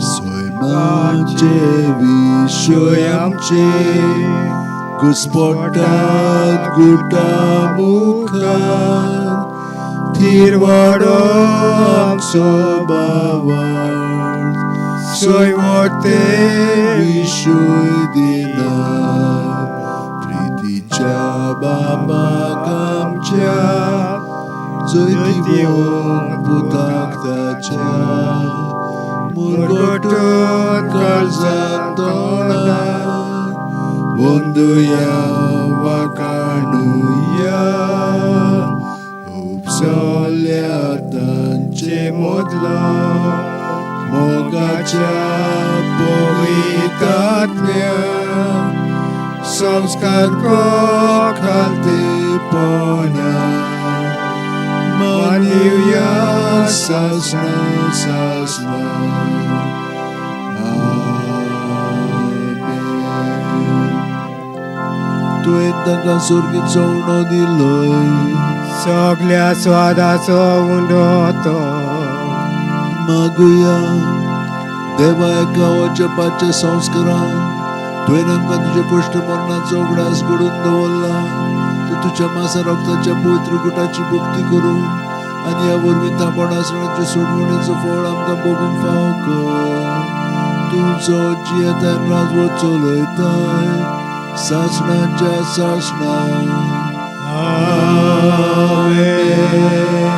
सैमा जेजूचे विशय आमचे घुस्पटात गुटा मुखार थिरवाडो आमचो बावार सोयवटे विशय दिना प्रितीच्या बाबाक आमच्या जैतिवंत पुताक ताच्या मुरगटून काळजांत तोंडात वंदुया वाकाणुया उपसल्या तांचे मोदलो मोगाच्या पवितात्म्या संस्कार खालतेपणा मानिवया सासणा सासणा. आमेन. तुवें तांकां सर्गीचो उणो दिलोय सगल्या स्वादाचो उंडो तो. मागुया. देवा, एका वचपाच्या संस्कारान तुवें आमकां तुज्या कश्ट मरणाचो उगडास घडून दवरला. तूं तुज्या मासा रक्ताच्या पवित्र गुटाची भक्ती करून आनी ह्या वरवीं थांबण आसण्याचे सोडवणेचो फळ आमकां भोगूंक फावो कर. तुजो जियेतान राजवट चलयताय सासणाच्या सासणां. आमेन.